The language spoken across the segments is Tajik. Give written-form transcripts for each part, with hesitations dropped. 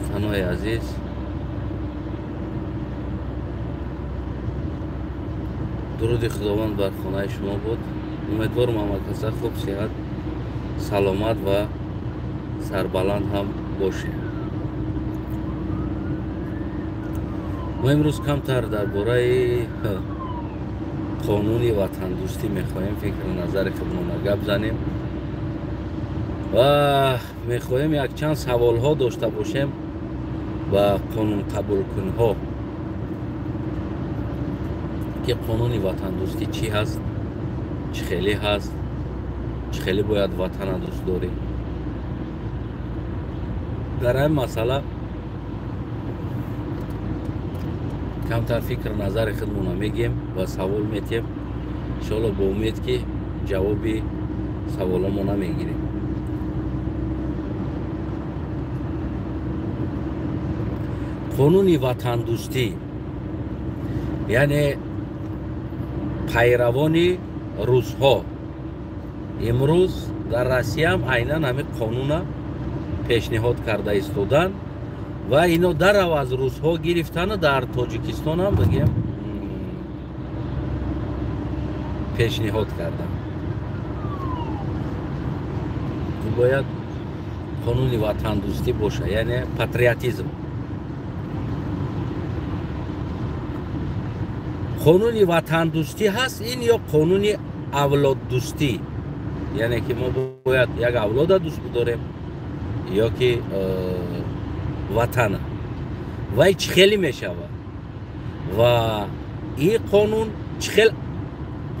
Ҳамватанои азиз, дуруди Худованд бар хонаи шумо буд. Умедворам ҳамакаса хуб, сиҳат, саломат ва сарбаланд ҳам бошед. Мо имрӯз камтар дар бораи қонуни ватандӯстӣ мехоҳем фикру назари худмона гап занем ва мехоҳем якчанд саволҳо дошта бошем ба қонунқабулкунҳо, ки қонуни ватандӯстӣ чӣ ҳаст, чӣ хеле ҳаст, чӣ хеле бояд ватана дӯст дорӣ. Дар ҳамин масъала камтар фикр назари худмона мегем ва савол метем. Иншоалло бо умед ки ҷавоби саволомона мегирем. Қонуни ватандӯстӣ, яъне пайравони русҳо имрӯз дар Россияам айнан ҳамин қонуна пешниҳод карда истоданд ва ино дарав аз русҳо гирифтану дар Тоҷикистон ҳам бигем пешниҳод карданд. Бояд қонуни ватандӯстӣ боша, яъне патриотизм. Қонуни ватандӯстӣ ҳаст ин ё қонуни авлоддӯстӣ, яъне ки мо бояд як авлода дӯст бидорем ё ки ватана. Вай чӣ хеле мешавад ва ин қонун чӣ хел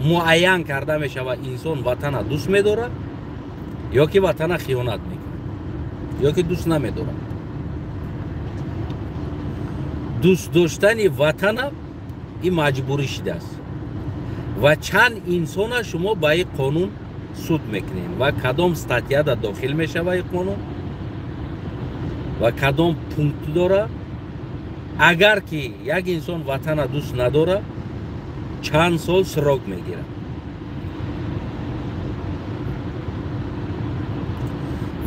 муайян карда мешавад, инсон ватана дӯст медорад ё ки ватана хиёнат мекунад ё ки дӯст намедорад. Дӯст доштани ватана ин маҷбурӣ шидааст ва чанд инсона шумо ба ин қонун суд мекунед ва кадом статьяда дохил мешавад ин қонун ва кадом пункт дора. Агар ки як инсон ватана дӯст надора, чанд сол срок мегирад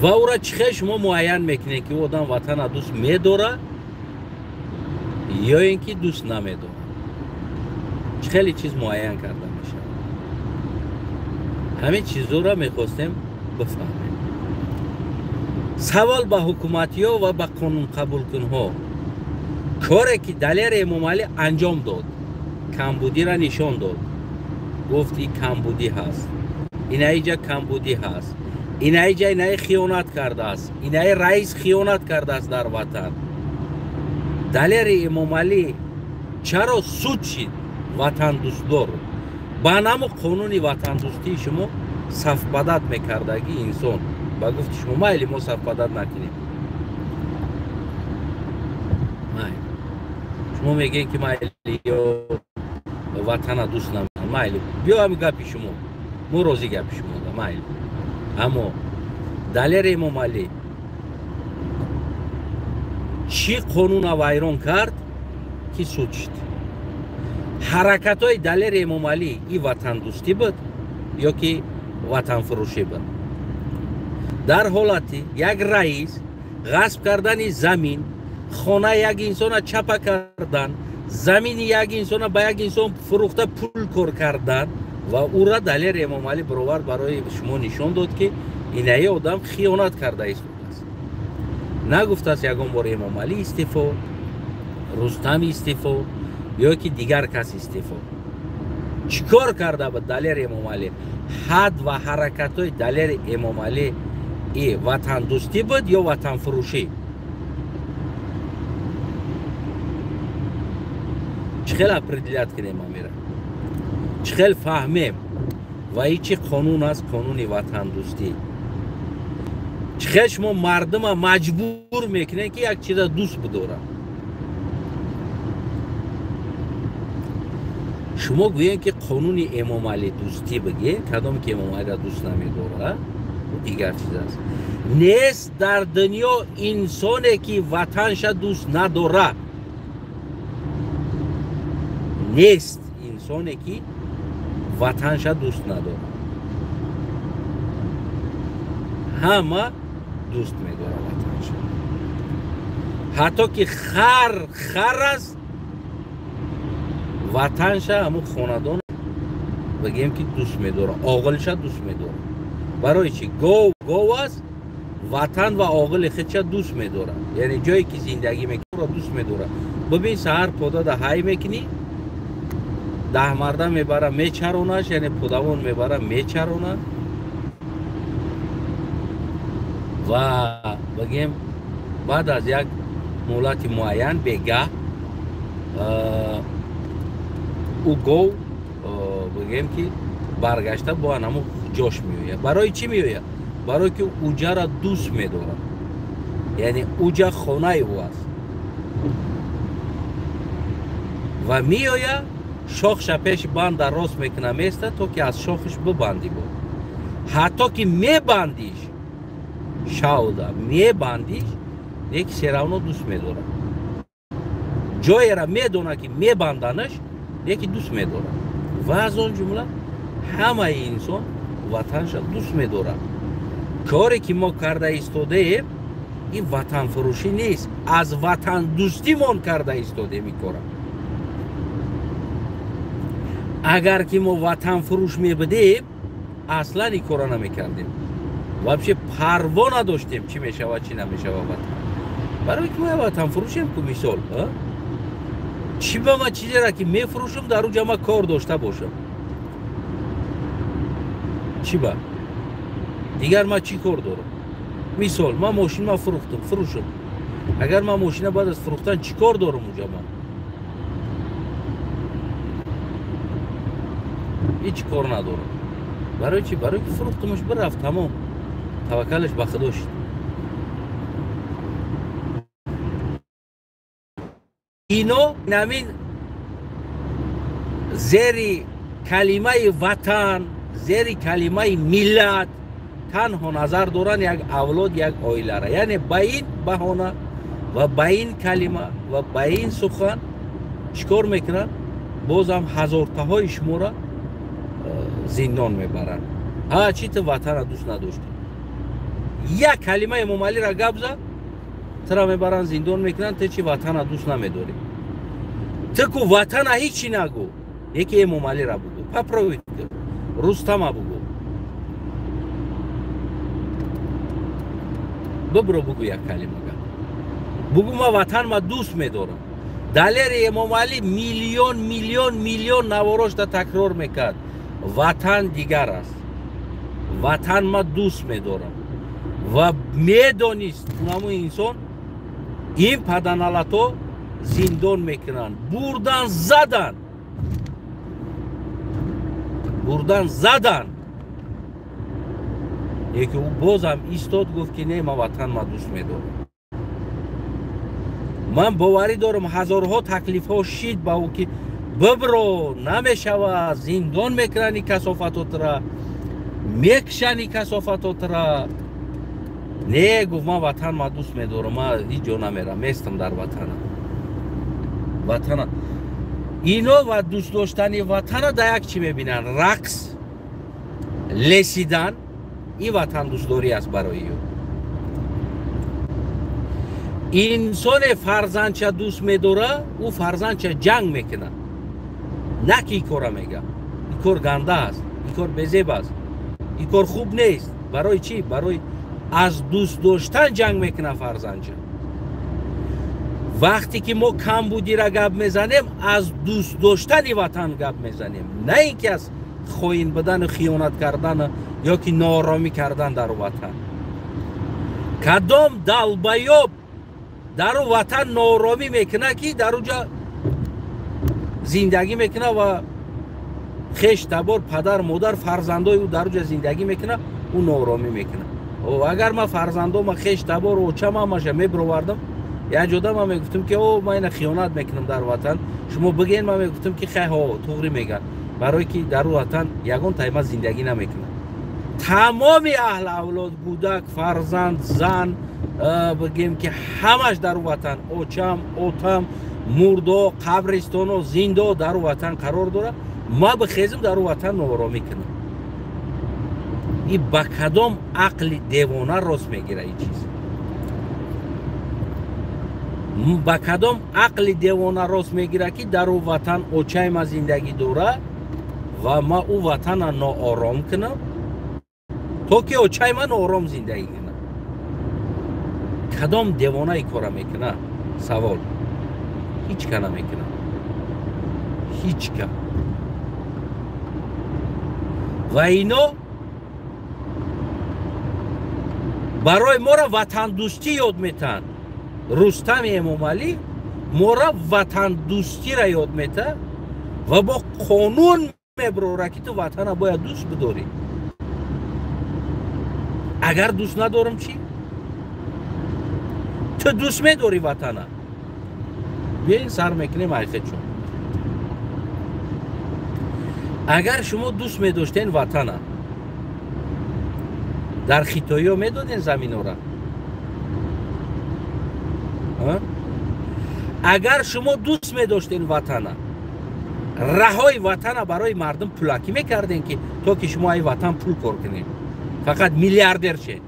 ва ӯра чӣ хел шумо муайян мекунед ки ӯ одам ватана дӯст медора ё ин ки дӯст намедорад? Чӣ хеле чиз муайян карда мешавад? Ҳамин чизҳоро мехостем бифаҳмем. Савол ба ҳукуматиҳо ва ба қонунқабулкунҳо: коре ки Далер Эмомалӣ анҷом дод, камбудиро нишон дод, гуфт ин камбудӣ ҳаст, инаиҷа камбудӣ ҳаст, инаиҷа инаи хиёнат кардааст, инаи раис хиёнат кардааст дар ватан. Далери Эмомалӣ чаро суд шид ватандӯстдор? Ба наму қонуни ватандӯстии шумо сафбадат мекардаги инсон. Ба гуфти шумо майли мо сафбадат накунем. Шумо мегӯед ки майли ё ватана дӯст намедорам, майли биё ҳами гапи шумо, мо розӣ гапи шумо да майли. Аммо Далер Эмомалӣ чӣ қонуна вайрон кард ки суд шид? Ҳаракатҳои Далер Эмомалӣ и ватандӯстӣ буд ё ки ватанфурӯшӣ буд? Дар ҳолати як раис ғасб кардани замин, хонаи як инсона чапа кардан, замини як инсона ба як инсон фурӯхта пул кор кардан ва ӯра Далер Эмомалӣ бировард барои шумо нишон дод ки инаи одам хиёнат карда истодааст. Нагуфтааст ягон бор Эмомалӣ истифо, Рустам истифо ё ки дигар кас истифо. Чӣ кор карда буд Далер Эмомалӣ? Ҳад ва ҳаракатҳои Далер Эмомалӣ и ватандӯстӣ буд ё ватанфурӯшӣ? Чӣ хел определят кунем амира? Чӣ хел фаҳмем? Ва ин чӣ қонун аст? Қонуни ватандӯстӣ. Чӣ хел шумо мардума маҷбур мекунед ки як чиза дӯст бидорад? Шумо гӯед ки қонуни Эмомалӣ дӯстӣ бигӯед, кадоме ки Эмомалиро дӯст намедорад, дигар чиз аст. Нест дар дунё инсоне ки ватанша дӯст надорад. Нест инсоне ки ватанша дӯст надорад. Ҳама дӯст медорад ватанша. Ҳатто ки хар хар аст, ватанша ҳамун хонадон бигем ки дӯст медорад, оғилша дӯст медорад. Барои чӣ? Гов гов аст, ватан ва оғили худша дӯст медорад. Яъне ҷое ки зиндагӣ мекунад дӯст медорад. Бибин, саҳар подада ҳай мекунӣ, даҳмарда мебара мечаронаш, яъне подавон мебара мечарона ва бигем баъд аз як муҳлати муайян бегаҳ ӯ гов бигем ки баргашта бо анаму ҷош меояд. Барои чӣ меояд? Барое ки уҷара дӯст медорад, яъне уҷа хонаи ӯ аст ва меояд, шохша пеши банда рост мекуна, места то ки аз шохиш бибандӣ бо. Ҳатто ки мебандиш, шавда мебандиш, неки серавно дӯст медорад. Ҷоеро медона ки мебанданаш, неки дӯст медорад. Ва аз он ҷумла ҳамаи инсон ватанша дӯст медорад. Коре ки мо карда истодаем, ин ватанфурӯшӣ нест, аз ватандӯстимон карда истодем ин кора. Агар ки мо ватанфурӯш мебудем, аслан ин кора намекардем. Вообще парво надоштем чӣ мешавад, чӣ намешавад ватан. Барои ки мо ватанфурӯшем ку, мисол, чӣ ба ма чизеро ки мефурӯшам, дар уҷа ма кор дошта бошам? Чӣ ба? Дигар ма чӣ кор дорам? Мисол, ман мошин ма фурӯхтам, фурӯшам. Агар ман мошина баъд аз фурӯхтан чӣ кор дорам уҷа ман? Ҳеҷ кор надорам. Барои чӣ? Барои ки фурӯхтамаш, бирафт, тамом. Таваккалаш ба Худо шуд. Ино намин зери калимаи ватан, зери калимаи миллат танҳо назар доранд як авлод, як оилара. Яъне ба ин баҳона ва ба ин калима ва ба ин сухан чӣ кор мекунанд? Бозам ҳазортаҳои шуморо зиндон мебаранд. Ҳа, чӣ ту ватана дӯст надоштӣ? Як калима Эмомалиро гап зад, тура мебаранд зиндон мекунанд, ту чӣ ватана дӯст намедорӣ? Ту ку ватана ҳичи нагӯ, яке Эмомалиро бугӯ, попробуй, Рустама бугӯ, бибро бугӯ як калима гап. Бугӯ ма ватан ма дӯст медорам. Далери Эмомалӣ миллион миллион миллион наворошда такрор мекард. Ватан дигар аст. Ватан ма дӯст медорам. Ва медонист унамо инсон ин паданалато зиндон мекунанд. Бурдан задан. Бурдан задан. Яке ӯ бозам истод, гуфт ки не, ман ватан ма дӯст медорам. Ман боварӣ дорам ҳазорҳо таклифҳо шид ба ӯ ки бибро, намешавад, зиндон мекунанд ин касофатотра, мекушанд ин касофатотра. Не, гуфт, ман ватан ма дӯст медорам, ман ҳеҷ ҷо намерам, местам дар ватанам. Ватана. Ино ва дӯст доштани ватана дар як чӣ мебинанд? Рақс, лесидан, ин ватандӯстдорӣ аст барои ӯ. Инсоне фарзандча дӯст медора, ӯ фарзандча ҷанг мекунад. На ки ин кора мега. Ин кор ганда аст, ин кор безеб аст, ин кор хуб нест. Барои чӣ? Барои аз дӯст доштан ҷанг мекунад фарзандча. Вақте ки мо камбудиро гап мезанем, аз дӯст доштани ватан гап мезанем, на ин ки аз хоин будану хиёнат кардану ё ки нооромӣ кардан дар ватан. Кадом далбаёб дар ватан нооромӣ мекунад, ки дар уҷа зиндагӣ мекунад ва хеш табор, падар, модар, фарзандои ӯ дар уҷа зиндагӣ мекунад, ӯ нооромӣ мекунад. Агар ман фарзандома, хеш табор, очам ҳамаша мебировардам, як ҷода ман мегуфтам ки о, ман ина хиёнат мекунам дар ватан, шумо бигӯен, ман мегуфтам ки хай, ҳо, туғрӣ мегӯяд, барое ки дар ватан ягон тайма зиндагӣ намекунад. Тамоми аҳл авлод, кӯдак, фарзанд, зан, бигем ки ҳамаш дар ватан, очам, отам, мурдо, қабристоно, зиндо дар ватан қарор дорад. Ма бихезм дар ватан нооромӣ кунам. И ба кадом ақли девона рост мегира ин чиз? Ба кадом ақли девона рост мегирад, ки дар ӯ ватан очаи ма зиндагӣ дора ва ма ӯ ватана ноором кунам, то ки очаи ма ноором зиндагӣ кунад? Кадом девона ин кора мекунад? Савол. Ҳеҷ ка намекунад. Ҳеҷ ка. Ва ино барои моро ватандӯстӣ ёд метаҳанд. Рустами Эмомалӣ моро ватандӯстиро ёд метаҳад ва бо қонун меброра, ки ту ватана бояд дӯст бидорӣ. Агар дӯст надорам чӣ? Ту дӯст медорӣ ватана? Биёин сар мекунем айхечон. Агар шумо дӯст медоштен ватана, дар хитоиё медоден заминора? Агар шумо дӯст медоштен ватана, раҳои ватана барои мардум пулакӣ мекарден, ки то ки шумо ай ватан пул кор кунед, фақат миллиардер шед.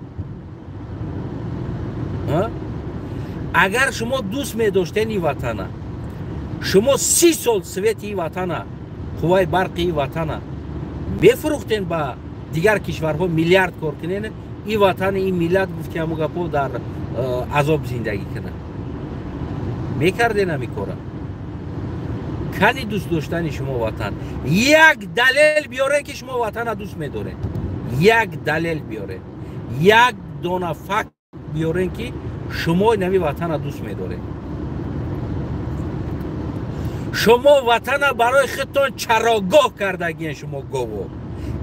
Агар шумо дӯст медоштен ин ватана, шумо 30 сол свети ин ватана, қувваи барқи ин ватана мефурӯхтен ба дигар кишварҳо, миллиард кор кунен, ин ватани ин миллат гуфт ки ҳамун гапо дар азоб зиндагӣ кунад. Мекарден ҳамин кора? Кани дӯст доштани шумо ватан? Як далел биёрен, ки шумо ватана дӯст медоред. Як далел биёрен, як дона факт биёрен, ки шумо нави ватана дӯст медоред. Шумо ватана барои худтон чарогоҳ кардагиен, шумо гово.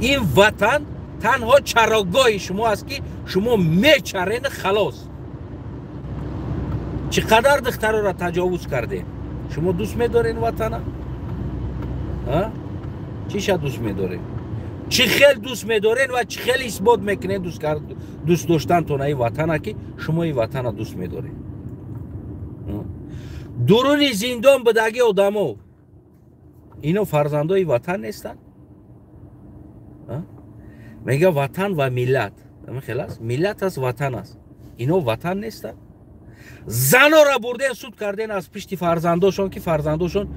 Ин ватан танҳо чарогоҳи шумо аст, ки шумо мечарен, халос. Чӣ қадар духтароро таҷовуз кардем? Шумо дӯст медорен ватана? Чиша дӯст медорен? Чӣ хел дӯст медорен ва чӣ хел исбот мекунен дӯст доштантон ин ватана, ки шумо ин ватана дӯст медорен? Дуруни зиндон будаги одамо ино фарзандои ватан нестанд? Мега ватан ва миллат. Хел аст? Миллат аст, ватан аст. Ино ватан нестанд? Занора бурден, суд карден аз пишти фарзандошон, ки фарзандошон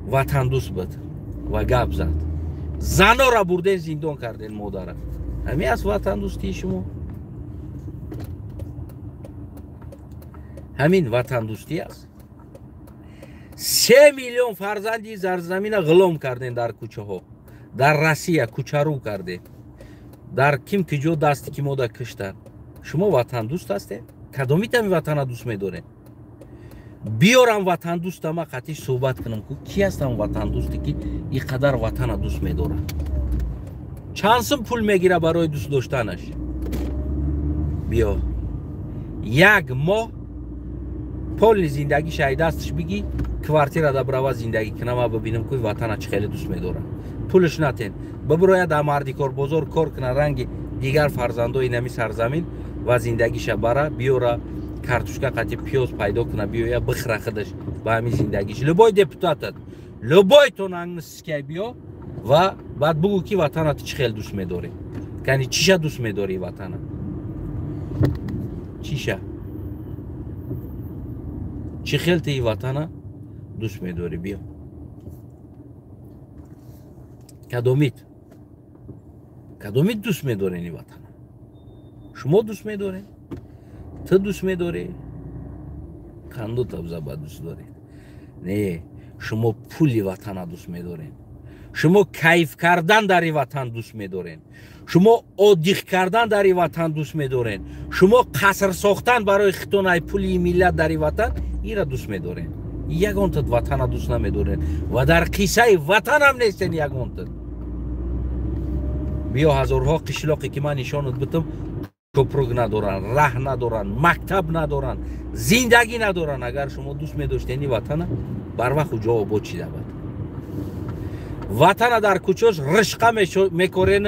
ватандӯст буд ва гап зад. Занора бурден, зиндон карден модара. Ҳамин аст ватандӯстии шумо? Ҳамин ватандӯстӣ аст? 3 миллион фарзанди зарзамина ғулом карден дар кӯчаҳо, дар Россия кӯчарӯ карден, дар ким киҷо дасти ки мода киштанд. Шумо ватандӯст ҳастед? Кадомитами ватана дӯст медоред? Биёрам ватандӯстама, қатиш суҳбат кунам, ку ки ҳастам ватандӯсте, ки ин қадар ватана дӯст медорад? Чанд сум пул мегира барои дӯст доштанаш? Биё як моҳ поли зиндагиша ай дасташ бигӣ, квартира да брава зиндагӣ кунам ва бибинам, ку ватана чӣ хеле дӯст медорад. Пулш натен, бибирояд дар мардикорбозор кор куна, ранги дигар фарзандои нами сарзамин, ва зиндагиша бара биёра, картошка қати пиёз пайдо куна, биёя бихра худаш ба ҳамин зиндагиш. Любой депутатат, любой тон ангнискай биё ва баъд бугӯ, ки ватана ту чӣ хел дӯст медорӣ. Яъне чиша дӯст медорӣ ватана? Чиша? Чӣ хел ту ин ватана дӯст медорӣ? Биё. Кадомит? Кадомит дӯст медорен ин ватана? Шумо дӯст медоред? Ту дӯст медорӣ? Қанду табзаба дӯст доред? Не, шумо пули ватана дӯст медоред. Шумо кайф кардан дар ин ватан дӯст медоред. Шумо оддиқ кардан дар ин ватан дӯст медоред. Шумо қаср сохтан барои худтон ай пули миллат дар ин ватан, инра дӯст медоред. Ягонтат ватана дӯст намедоред ва дар қиссаи ватанам нестен ягонтат. Биё ҳазорҳо қишлоқе, ки ман нишонат битам, копруг надоранд, раҳ надоранд, мактаб надоранд, зиндагӣ надоранд. Агар шумо дӯст медоштед ин ватана, барвақт уҷо обод шида буд. Ватана дар кӯчош ришқа мекорен,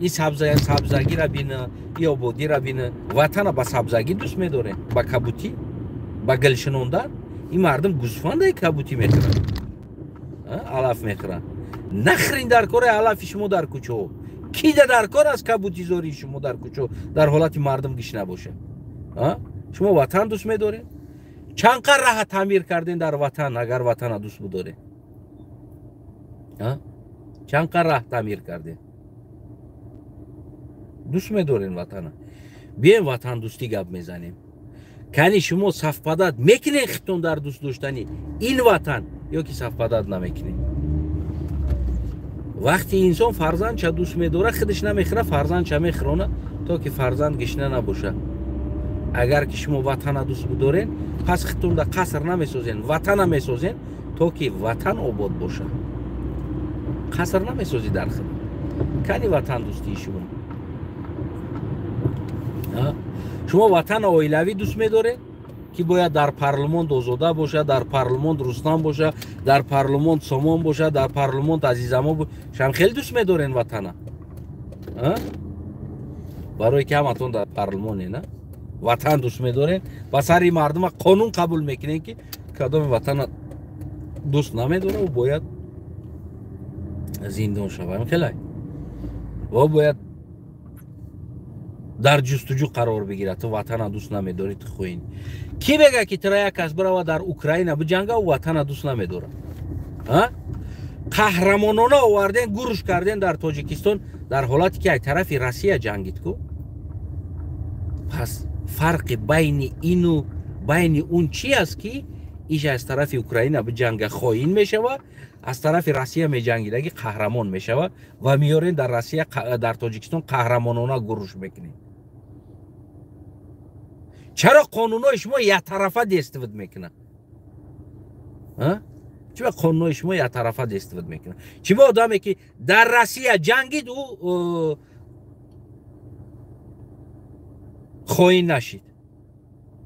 ин сабзагира бина, ин ободира бина. Ватана ба сабзагӣ дӯст медорем, ба кабутӣ, ба гилшинондан. Ин мардум гӯсфандаи кабутӣ мехӯранд, алаф мехӯранд. Нахрин дар кори алафи шумо дар кӯчаҳо. Кида дар кор аз кабутизории шумо дар кӯчо, дар ҳолати мардум гиш набошад? Шумо ватан дӯст медоред? Чанд қар раҳа таъмир карден дар ватан, агар ватана дӯст будоред? Чанд қар раҳ таъмир карден? Дӯст медорен ватана? Бием ватандӯстӣ гап мезанем. Кани шумо сафпадат мекунед хитон дар дӯст доштани ин ватан ё ки сафпадат намекунед? Вақти инсон фарзандча дӯст медорад, худаш намехӯра, фарзандча мехӯрона, то ки фарзанд гишна набошад. Агар ки шумо ватана дӯст бидорен, пас хитонда қаср намесозен, ватана месозен, то ки ватан обод бошад. Қаср намесозӣ дар худ. Кани ватандӯстии шумо? Шумо ватана оилавӣ дӯст медоред, ки бояд дар парлумон Озода бошад, дар парлумон Рустам бошад, дар парлумон Сомон бошад, дар парлумон Азизамо бошад. Шам хеле дӯст медорен ватана? Барои ки ҳаматон дар парлумоне, на? Ватан дӯст медорен, ба сари мардума қонун қабул мекунен, ки кадоми ватана дӯст намедора, ӯ бояд зиндон шавад. Хелай ва бояд дар ҷустуҷӯ қарор бигирад. Ту ватана дӯст намедорӣ, ту хоин. Кӣ мега ки тура як кас бирава дар Украина биҷанга, ӯ ватана дӯст намедорад? Қаҳрамонона оварден, гуруш карден дар Тоҷикистон, дар ҳолате ки ай тарафи Россия ҷангид ку. Пас фарқи байни ину байни он чи аст, ки иш аз тарафи Украина биҷанга хоин мешава, аз тарафи Россия меҷангидаги қаҳрамон мешава ва меёрен дар Россия, дар Тоҷикистон қаҳрамонона гуруш мекунед. Чаро қонунҳои шумо яктарафа действовать мекунад? Чиба қонунҳои шумо яктарафа действовать мекунад? Чиба одаме ки дар Россия ҷангид, ӯ хоин нашид,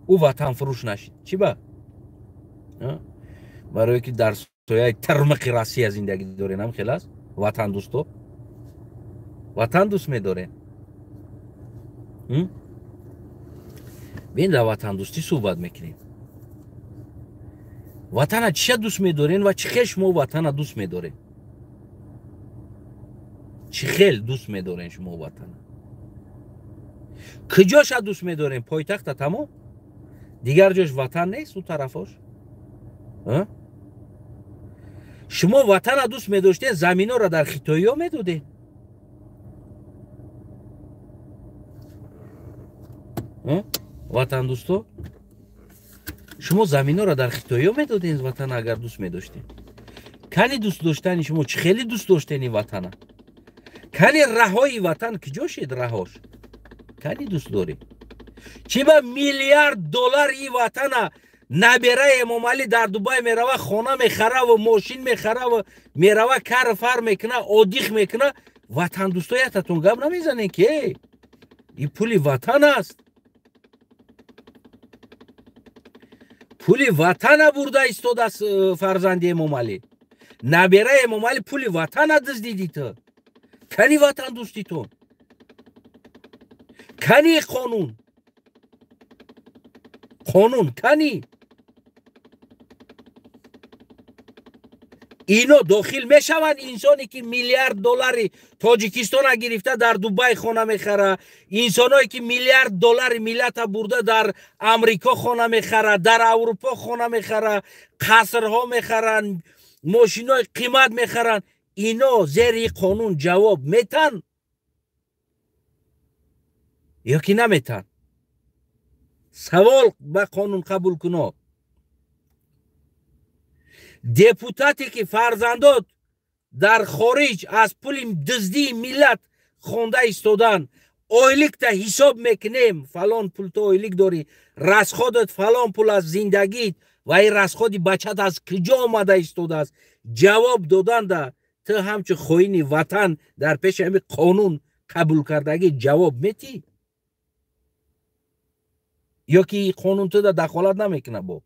ӯ ватанфурӯш нашид? Чиба? Барое ки дар сояи тирмиқи Россия зиндагӣ дорен, ҳам хел аст? Ватандӯсто ватан дӯст медорен? Бин, дар ватандӯстӣ суҳбат мекунем. Ватана чиша дӯст медорен ва чӣ хел шумо ватана дӯст медорен? Чӣ хел дӯст медорен шумо ватана? Куҷоша дӯст медорен? Пойтахта тамом? Дигар ҷош ватан нест, ӯ тарафош? Шумо ватана дӯст медоштен, заминора дар хитоиё медоден? Ватандӯсто, шумо заминора дар хитоиё медоден ватана агар дӯст медоштен? Кани дӯст доштани шумо? Чӣ хеле дӯст доштени ватана? Кани раҳои ватан куҷо шед раҳош? Кани дӯст дорӣ? Чӣ ба миллиард доллар и ватана набераи Эмомалӣ дар Дубай мерава, хона мехараву мошин мехараву мерава, кар фар мекуна, одих мекуна. Ватандӯсто ятатон гап намезанен ки и пули ватан аст, пули ватана бурда истодааст фарзанди Эмомалӣ. Набераи Эмомалӣ пули ватана дуздидӣ ту. Кани ватандӯститон? Кани қонун? Қонун кани? Ино дохил мешаванд инсоне ки миллиард доллари Тоҷикистона гирифта дар Дубай хона мехара, инсоное ки миллиард доллари миллата бурда дар Амрико хона мехара, дар Аврупо хона мехара, қасрҳо мехаранд, мошинои қимат мехаранд. Ино зери қонун ҷавоб метан ё ки наметан? Савол ба қонун қабул куно. Депутате ки фарзандот дар хориҷ аз пули дуздии миллат хонда истодан, ойликта ҳисоб мекунем, фалон пул ту ойлик дорӣ, расходат фалон пул аз зиндагит ва ин расходи бачат аз куҷо омада истодааст, ҷавоб доданда ту ҳамчун хоини ватан дар пеши ҳамин қонун қабулкардагӣ ҷавоб метӣ? Ё ки қонун туда дахолат намекунад бо?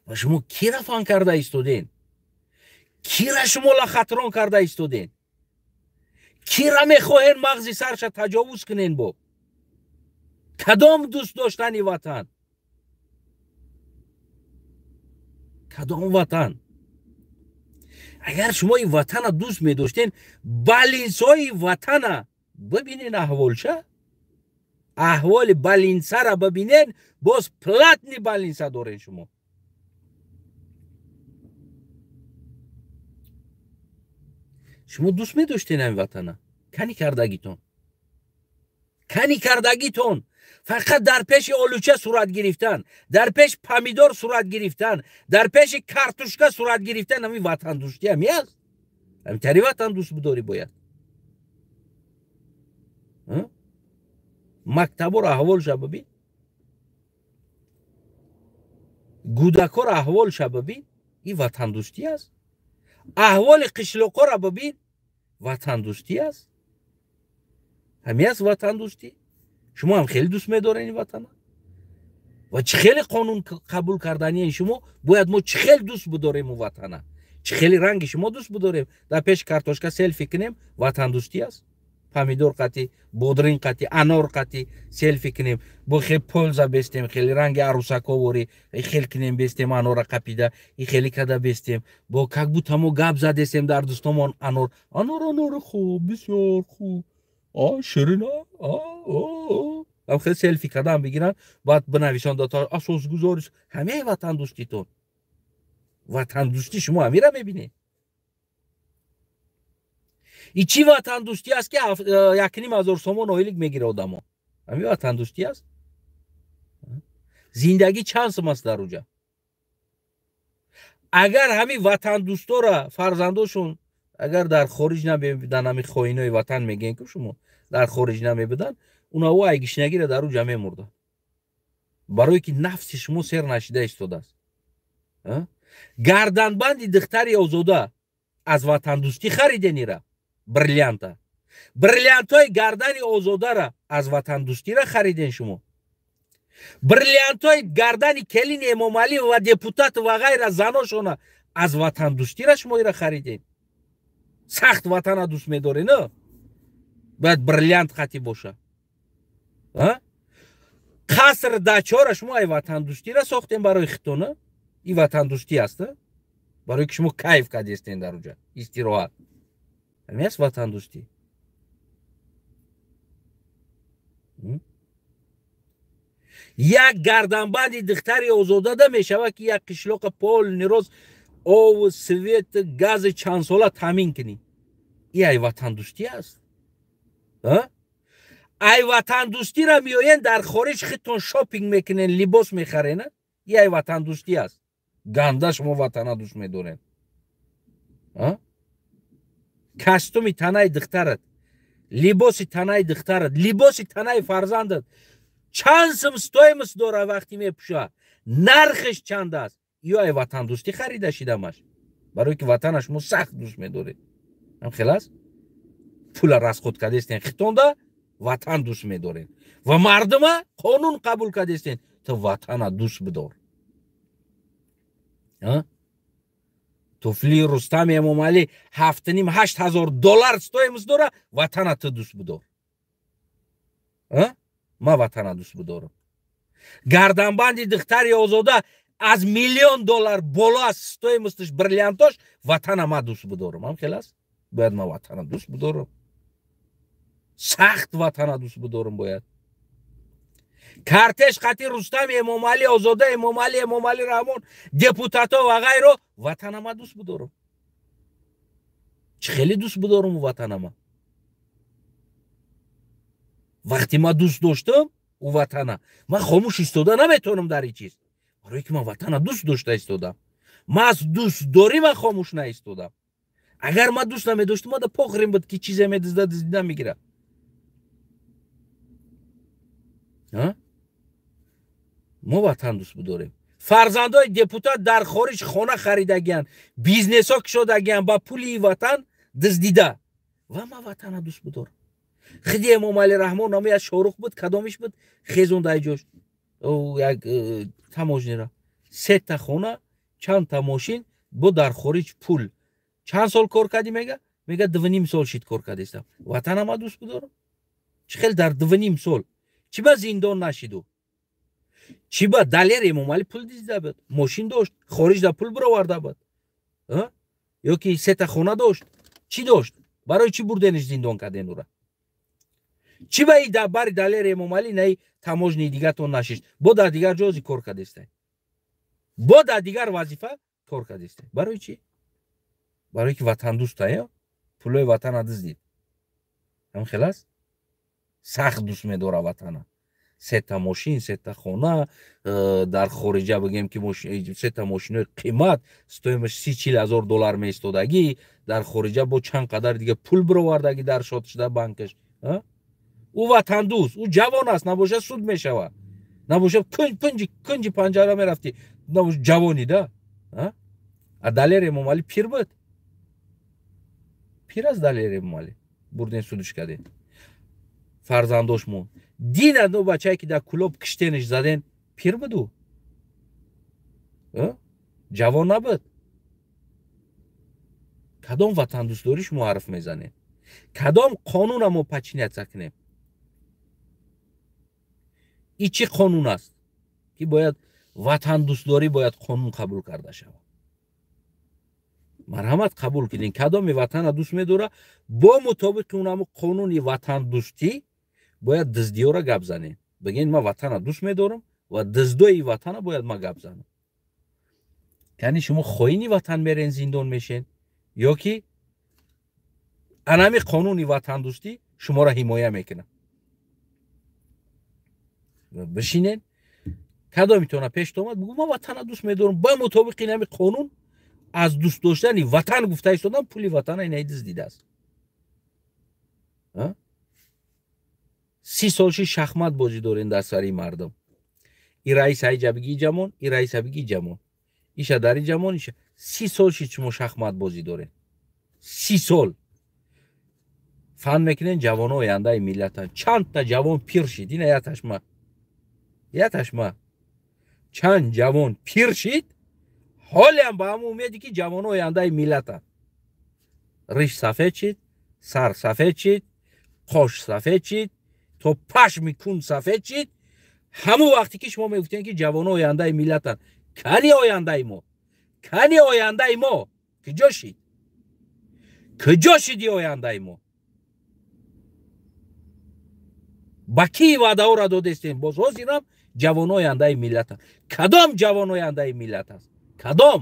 Ва шумо кира фан карда истоден? Кира шумо лахатрон карда истоден? Кира мехоҳен мағзи сарша таҷовуз кунен бо? Кадом дӯст доштани ватан? Кадом ватан? Агар шумо ин ватана дӯст медоштен, балинсои ватана бибинен аҳволша. Аҳволи балинсара бибинен, боз платный балинса дорен шумо. Шумо дӯст медоштен ҳамин ватана? Кани кардагитон? Кани кардагитон? Фақат дар пеши олуча сурат гирифтан, дар пеш помидор сурат гирифтан, дар пеши картушка сурат гирифтан, ҳамин ватандӯстӣ ҳами аст? Ҳамин тари ватандӯст бидорӣ бояд. Мактаборо аҳволша бибин, гӯдакоро аҳволша бибин, ин ватандӯстӣ аст? Аҳволи қишлоқоро бибин, ватандӯстӣ аст? Ҳами аст ватандӯстӣ? Шумо ҳам хеле дӯст медоред ин ватана? Ва чӣ хеле қонун қабул карданияи шумо бояд мо чӣ хел дӯст бидорем у ватана? Чӣ хеле ранги шумо дӯст бидорем? Дар пеши картошка селфи кунем, ватандӯстӣ аст? Помидор қати, бодрин қати, анор қати селфи кунем, бо хел польза бестем, хеле ранги арӯсаковори хел кунем, бестем анора қапида, и хеле када бестем, бо как будто мо гап задестем дар дӯстомон анор, анор, анор хуб, бисёр хуб, а ширин, а хел селфи кадан бигиранд, баъд бинависанд асосгузори ҳамаи ватандӯститон. Ватандӯстӣ шумо ҳамира мебинед? И чӣ ватандӯстӣ аст, ки 1,5 ҳазор сомон ойлик мегира одамо? Ҳамин ватандӯстӣ аст? Зиндагӣ чанд сум аст дар уҷа? Агар ҳамин ватандӯстора фарзандошон агар дар хориҷ намебудан, ҳамин хоинои ватан мегӯен ку шумо, дар хориҷ намебудан, унаво айгишнагира дар уҷа мемурданд. Барое ки нафси шумо сер нашида истодааст. Гарданбанди духтари Озода аз ватандӯстӣ хариденира? Бриллианта. Бриллиантҳои гардани Озодара аз ватандӯстира хариден шумо? Бриллиантҳои гардани келини Эмомалӣ ва депутат ва ғайра заношона аз ватандӯстира шумо ира хариден? Сахт ватана дӯст медорен, на? Бояд бриллиант қатӣ боша. Қаср дачора шумо ай ватандӯстира сохтен барои хитона? И ватандӯстӣ аст, барои ки шумо кайф кардестен дар уҷа, истироҳат. Ҳамин аст ватандӯстӣ? Як гарданбанди духтари Озодада мешавад, ки як қишлоқа полный роз ов, свет, гази чандсола таъмин кунӣ. И ай ватандӯстӣ аст? Ай ватандӯстира меоен дар хориҷ худтон шопинг мекунен, либос мехарен, и ай ватандӯстӣ аст? Ганда шумо ватана дӯст медорен. Костюми танаи духтарат, либоси танаи духтарат, либоси танаи фарзандат чанд сум стоимость дора вақти мепӯша, нархиш чанд аст? Ё ай ватандӯстӣ харида шидамаш? Барое ки ватана шумо сахт дӯст медоред. Ҳам хел аст? Пула расход кардестен хитонда, ватан дӯст медоред. Ва мардума қонун қабул кардестен, ту ватана дӯст бидор. Туфли Рустами Эмомалӣ 7,5-8 ҳазор доллар стоимость дора, ватана ту дӯст бидор. Ма ватана дӯст бидорам. Гарданбанди духтари Озода аз 1 миллион доллар боло аст стоимость аш, бриллиантош, ватана ма дӯст бидорам. Ҳам хел аст? Бояд ма ватана дӯст бидорам. Сахт ватана дӯст бидорам бояд. Кортеж қати Рустами Эмомалӣ, Озода Эмомалӣ, Эмомалӣ Раҳмон, депутато ва ғайро, ватана ма дӯст бидорам. Чӣ хеле дӯст бидорам ватанама? Вақте ма дӯст доштам у ватана, ман хомӯш истода наметавонам дар ин чиз. Барое ки ман ватана дӯст дошта истодам. Ман аз дӯстдорӣ ман хомӯш наистодам. Агар ман дӯст намедоштам, мада похрен буд, ки чизе медизда, диздида мегирад. Мо ватан дӯст бидорем. Фарзандои депутат дар хориҷ хона харидагиянд, бизнесҳо кушодагиянд ба пули ватан дуздида. Ва ман ватана дӯст бидорам. Хиди Эмомалӣ Раҳмон номи аз Шорух буд, кадомиш буд, хезонда ай ҷош як таможня ра. Сета хона, чандта мошин, бо дар хориҷ пул. Чанд сол кор кардӣ мега? Мега 2,5 сол шид кор кардестам. Ватана ма дӯст бидорам. Чӣ хел дар 2,5 сол? Чӣ ба зиндон нашиду? Чӣ ба Далер Эмомалӣ пул дизда буд, мошин дошт, хориҷда пул бироварда буд, ё ки сета хона дошт, чӣ дошт? Барои чӣ бурдениш зиндон карден ура? Чӣ ба и бари Далер Эмомалӣ наи таможни дигатон нашишт? Бо дар дигар ҷози кор кардестай, бо дар дигар вазифа кор кардестай. Барои чӣ? Барое ки ватандӯстая, пулои ватана дуздид. Ҳам хел аст, сахт дӯст медора ватана. Сета мошин, сета хона дар хориҷа, бигем ки сета мошинои қимат, стоимость 30-40 ҳазор доллар меистодагӣ дар хориҷа, бо чанд қадар дига пул бировардагӣ дар шот шуда банкаш. Ӯ ватандӯст, ӯ ҷавон аст, набошад, суд мешавад, набошад, кунҷи панҷара мерафтӣ, набошад, ҷавонӣ да. А Далер Эмомалӣ пир буд, пир аст Далер Эмомалӣ, бурден, судш кардем, фарзандош монд. Дина ну бачае ки дар Кулоб киштениш заден, пир буду, ҷавон набуд. Кадом ватандӯстдорӣ шумо ҳарф мезанед? Кадом қонуна мо подчиняться кунем? И чӣ қонун аст, ки бояд ватандӯстдорӣ, бояд қонун қабул карда шавад? Марҳамат, қабул кунед. Кадоми ватана дӯст медора, бо мутобиқи унамо қонуни ватандӯстӣ бояд дуздиёра гап занем. Бигӯен: ман ватана дӯст медорам ва дуздои ватана бояд ман гап занам. Яъне шумо хоини ватан мерен, зиндон мешен, ё ки анами қонуни ватандӯстӣ шуморо ҳимоя мекунад? Бишинен, кадомитона пеш омад, бугӯ: ман ватана дӯст медорам, ба мутобиқи инами қонун аз дӯст доштани ватан гуфта истодам, пули ватана инаи дуздидааст. 30 сол ши шахмат бозӣ дорен дар сари мардум. И раис айҷа биги ҷамон, и раиса биги ҷамон, иша дари ҷамон, иша. 30 сол ши шумо шахмат бозӣ дорен, 30 сол. Фан мекунен ҷавоно ояндаи миллатанд. Чандта ҷавон пир шид? Ина яташма, яташма, чанд ҷавон пир шид, ҳолиам ба ҳамон умеде ки ҷавоно ояндаи миллатанд. Риш сафед шид, сар сафед шид, қош сафед шид, то пашми кун сафед шид. Ҳамон вақте ки шумо мегуфтем, ки ҷавоно ояндаи миллатанд, кани ояндаи мо, кани ояндаи мо куҷо шид? Куҷо шиди ояндаи мо? Ба кӣ ваъдаҳоро додестем? Боз ҳозирам ҷавоно ояндаи миллатанд. Кадом ҷавон ояндаи миллат аст? Кадом?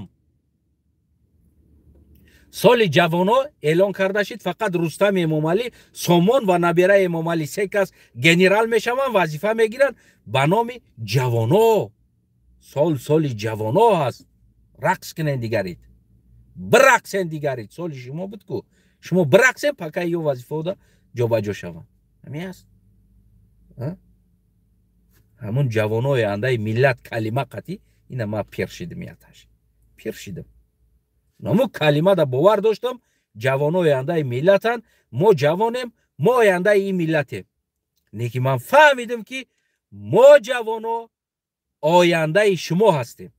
Соли ҷавоно эълон карда шид, фақат Рустами Эмомалӣ, Сомон ва набираи Эмомалӣ, се кас генерал мешаванд, вазифа мегиранд ба номи ҷавоно. Сол соли ҷавоно ҳаст, рақс кунен дигарид, бирақсен дигарид. Соли шумо буд ку, шумо бирақсен, пока ё вазифаода ҷобаҷо шаванд. Ҳамин аст ҳамун ҷавоно ояндаи миллат калима қатӣ. Ина ман пир шидим, яташ пир шидим, наму калимада бовар доштам: ҷавоно ояндаи миллатанд, мо ҷавонем, мо ояндаи ин миллатем. Лекин ман фаҳмидим, ки мо ҷавоно ояндаи шумо ҳастем,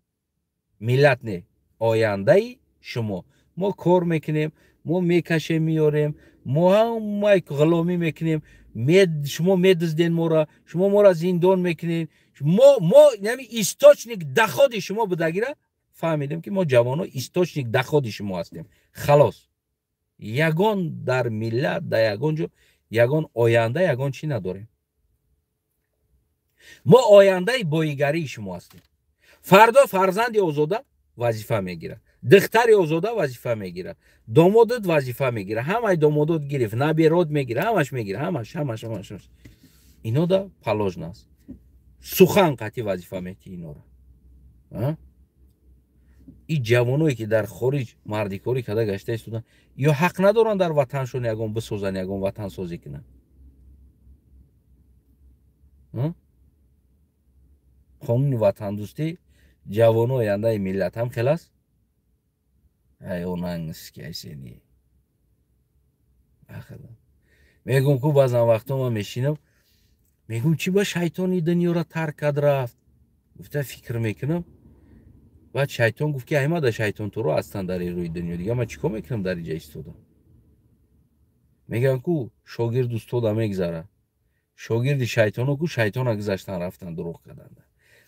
миллат не, ояндаи шумо. Мо кор мекунем, мо мекашем, меёрем, мо ҳамаи ғуломӣ мекунем, шумо медузден мора, шумо мора зиндон мекунед. Мо яъне источник доходи шумо будагира фаҳмидем, ки мо ҷавоно источник доходи шумо ҳастем. Халос, ягон дар миллат, дар ягон ҷо ягон оянда, ягон чӣ надорем. Мо ояндаи боигарии шумо ҳастем. Фардо фарзанди Озода вазифа мегирад, духтари Озода вазифа мегирад, домодот вазифа мегирад, ҳамаи домодот гирифт, наберот мегирад, ҳамаш мегирад, ҳамаш, ҳамаш, ҳамаш, ҳамаш. Инода положено аст, сухан қатъи вазифа мети инора. И ҷавоное ки дар хориҷ мардикорӣ карда гашта истоданд, ё ҳақ надоранд дар ватаншон ягон бисозанд, ягон ватансозӣ кунанд? Қонуни ватандӯстӣ, ҷавоно ояндаи миллат ҳам хел аст. Ай онангскайсени мегум ку, баъзан вақтҳо ман мешинам, мегум: чӣ ба шайтони дунёро тарк кард, рафт, гуфта фикр мекунам. Баъд шайтон гуфт, ки аймада шайтон туро ҳастанд дар рӯи дунё, дига ман чӣ кор мекунам дар инҷа истода? Мегӯям ку, шогирд устода мегзарад, шогирди шайтоно ку шайтона гузаштан, рафтан, дурӯғ карданд.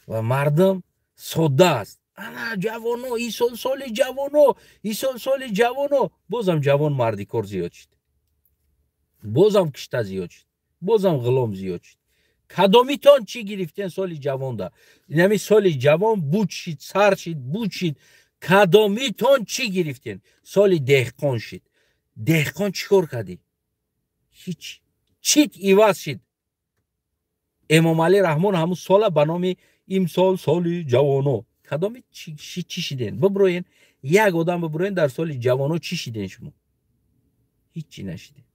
Ва мардум содда аст. Ана ҷавоно, исол соли ҷавоно, исол соли ҷавоно, бозам ҷавон мардикор зиёд шид, бозам кишта зиёд шид. Бозам ғулом зиёд шид. Кадомитон чӣ гирифтен соли ҷавонда? Инами соли ҷавон буд шид, сар шид, буд шид. Кадомитон чӣ гирифтен? Соли деҳқон шид. Деҳқон чӣ кор кардӣ? Ҳеч. Чит иваз шид. Эмомалӣ Раҳмон ҳамун сола ба номи имсол соли ҷавоно. Кадоми чӣ шиден? Биброен, як одам биброен, дар соли ҷавоно чӣ шиден шумо? Ҳеҷ чӣ нашиден.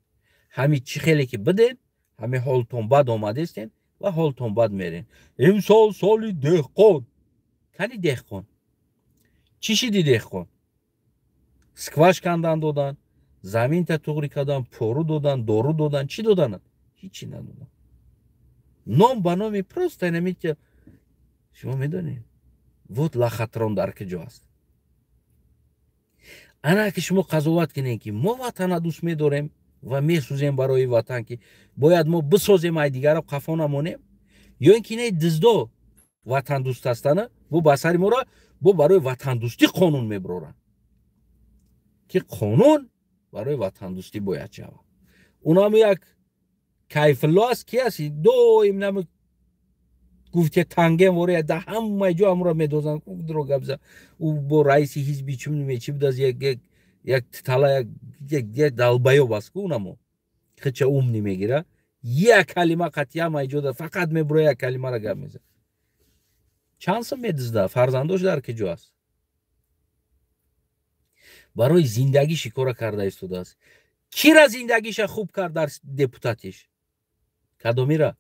Ҳами чӣ хеле ки биден, ҳами ҳолтон бад омадестен ва ҳолтон бад мерен. Имсол соли деҳқон. Кани деҳқон? Чӣ шиди деҳқон? Скваж кандан додан, заминта туғри кардан, пору додан, дору додан, чӣ доданад? Ҳеҷ чӣ надодан. Ном ба номи просто инамити шумо медонед. Вот лохотрон дар куҷо аст. Ана ки шумо қазоват кунед, ки мо ватана дӯст медорем ва месӯзем барои ватан, ки бояд мо бисозем, ай дигаро қафо намонем, ё ин ки инаи диздо ватандӯст ҳастана, бо ба сари моро бо барои ватандӯстӣ қонун мебароранд, ки қонун барои ватандӯстӣ бояд шавад. Унам як Кайфулло аст, ки аст, доим нам гуфте танген вори да ҳамаи ҷо ҳамуро медозанд, дро гап за. Ӯ бо раиси ҳизби чӣ мечи будааст, як тала, як долбоёб аст ку, унамо хича умный мегира, як калима қатъи ҳамаи ҷо фақат мебуро, як калимаро гап мезад. Чанд сум медизда, фарзандош дар куҷо аст? Барои зиндагӣ шикора карда истодааст. Кира зиндагиша хуб кард дар депутатиш? Кадомира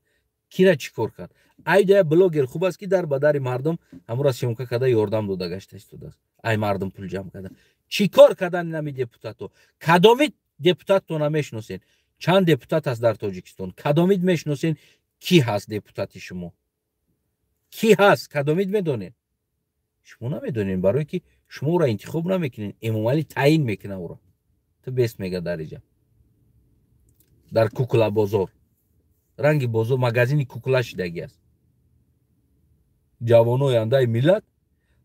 кира чӣ кор кард? Айда блогер хуб аст, ки дар ба дари мардум ҳамура съёмка карда, ёрдам дода гашта истодааст, ай мардум пул ҷамъ карда. Чӣ кор кардан инами депутато? Кадоми депутатто намешиносен? Чанд депутат аст дар Тоҷикистон? Кадомид мешиносен? Кӣ ҳаст депутати шумо? Кӣ ҳаст? Кадомид медонед? Шумо намедонед, барое ки шумо ӯро интихоб намекунед. Эмомалӣ таъин мекунад ӯро. Ту бест мега дар иҷа, дар кукла бозор, ранги бозор, магазини кукла шидагӣ аст. Ҷавонои андаи миллат,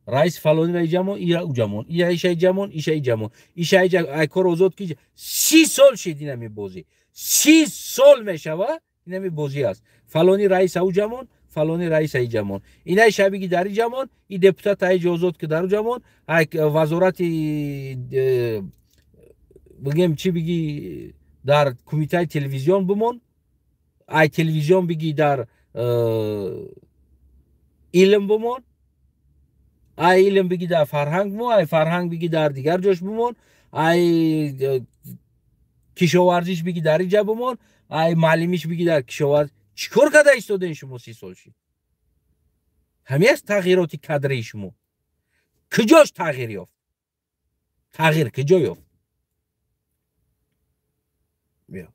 раис фалонира иҷамон, ира уҷамон, ира иша иҷамон, иша иҷамон, иша иҷа, ай кор озод ки. 30 сол шид инами бозӣ, 30 сол мешава инами бозӣ аст. Фалони раиса уҷамон, фалони раиса иҷамон, инай шабиги дар иҷамон, и депутат аиҷа озод ки дар уҷамон, ай вазорати бигем чӣ биги, дар кумитаи телевизион бимон, ай телевизион биги, дар илм бимон, ай илм биги, дар фарҳанг бимон, ай фарҳанг биги, дар дигар ҷош бимон, ай кишоварзиш биги, дар иҷа бимон, ай маълимиш биги, дар кишоварз. Чӣ кор карда истоден шумо 30 сол шид? Ҳамин аст тағйироти кадрии шумо? Куҷош тағйир ёфт? Тағйир куҷо ёфт? Биё,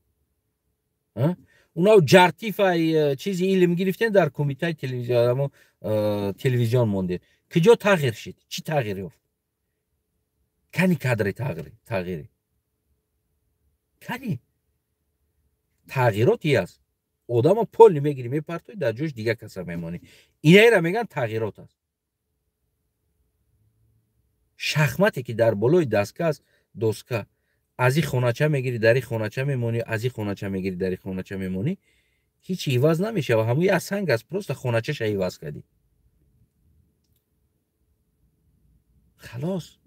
унав ҷартиф, ай чизи илм гирифтен, дар кумитаи телевизион мондед. Куҷо тағйир шид? Чӣ тағйир ёфт? Кани кадри тағйири? Кани тағйирот? И аст, одама поли мегирӣ, мепартои, дар ҷош дигар каса мемонӣ. Инаеро мегӯянд тағйирот аст. Шахмате ки дар болои даска аст, доска, аз и хонача мегирӣ, дар и хонача мемонӣ, аз и хонача мегирӣ, дар и хонача мемонӣ, ҳеҷ иваз намешава. Ҳамун як санг аст, просто хоначаша иваз кардӣ, халос.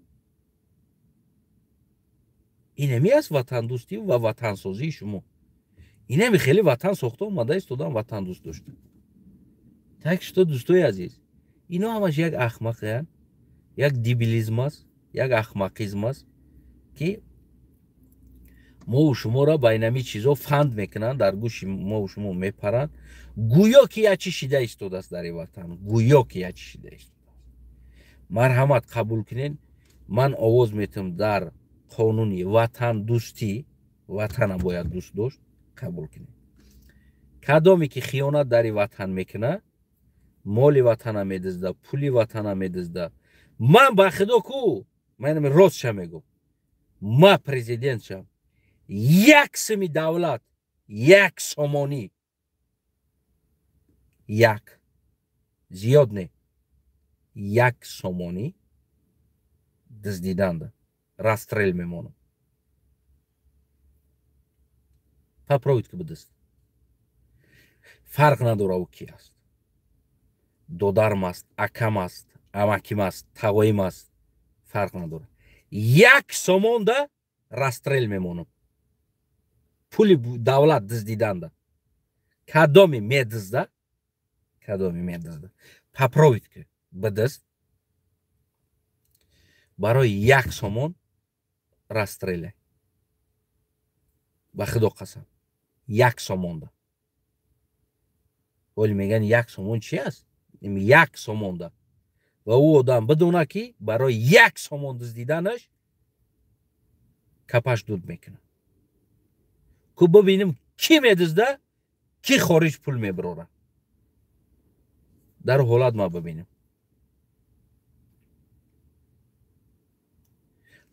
Инами аст ватандӯстӣ ва ватансозии шумо? Инами хеле ватан сохта омада истодан, ватандӯст дошта. Так что, дӯстои азиз, ино ҳамаш як ахмақиянд, як дебилизм аст, як ахмақизм аст, ки мову шуморо ба инами чизо фанд мекунанд, дар гӯши мову шумо мепаранд, гӯё ки як чӣ шида истодааст дар ин ватан, гӯё ки як чӣ шида истодааст. Марҳамат, қабул кунед, ман овоз метам дар қонуни ватандӯстӣ. Ватана бояд дӯст дошт, қабул кунед. Кадоме ки хиёнат дар ин ватан мекунад, моли ватана медизда, пули ватана медизда, ман ба худо ку, ман ростша мегӯм, ма президент шам, як сими давлат, як сомонӣ, як зиёд не, як сомонӣ дуздиданда расстрел мемонам. Попробуйте ки бидист. Фарқ надора ӯ ки аст, додарм аст, акам аст, амаким аст, тағоим аст, фарқ надора. 1 сомонда расстрел мемонам. Пули давлат дуздиданда. Кадоми медузда? Кадоми медузда? Попробуйте ки бидузд. Барои 1 сомон расстреле. Ба худо қасам. 1 сомонда. Вале меган 1 сомон чи аст? 1 сомонда. Ва ӯ одам бидона ки барои 1 сомон дуздиданаш капаш дуд мекунад. Ку бибинем ки медузда, ки хориҷ пул мебарора. Дар ҳолат ма бибинем.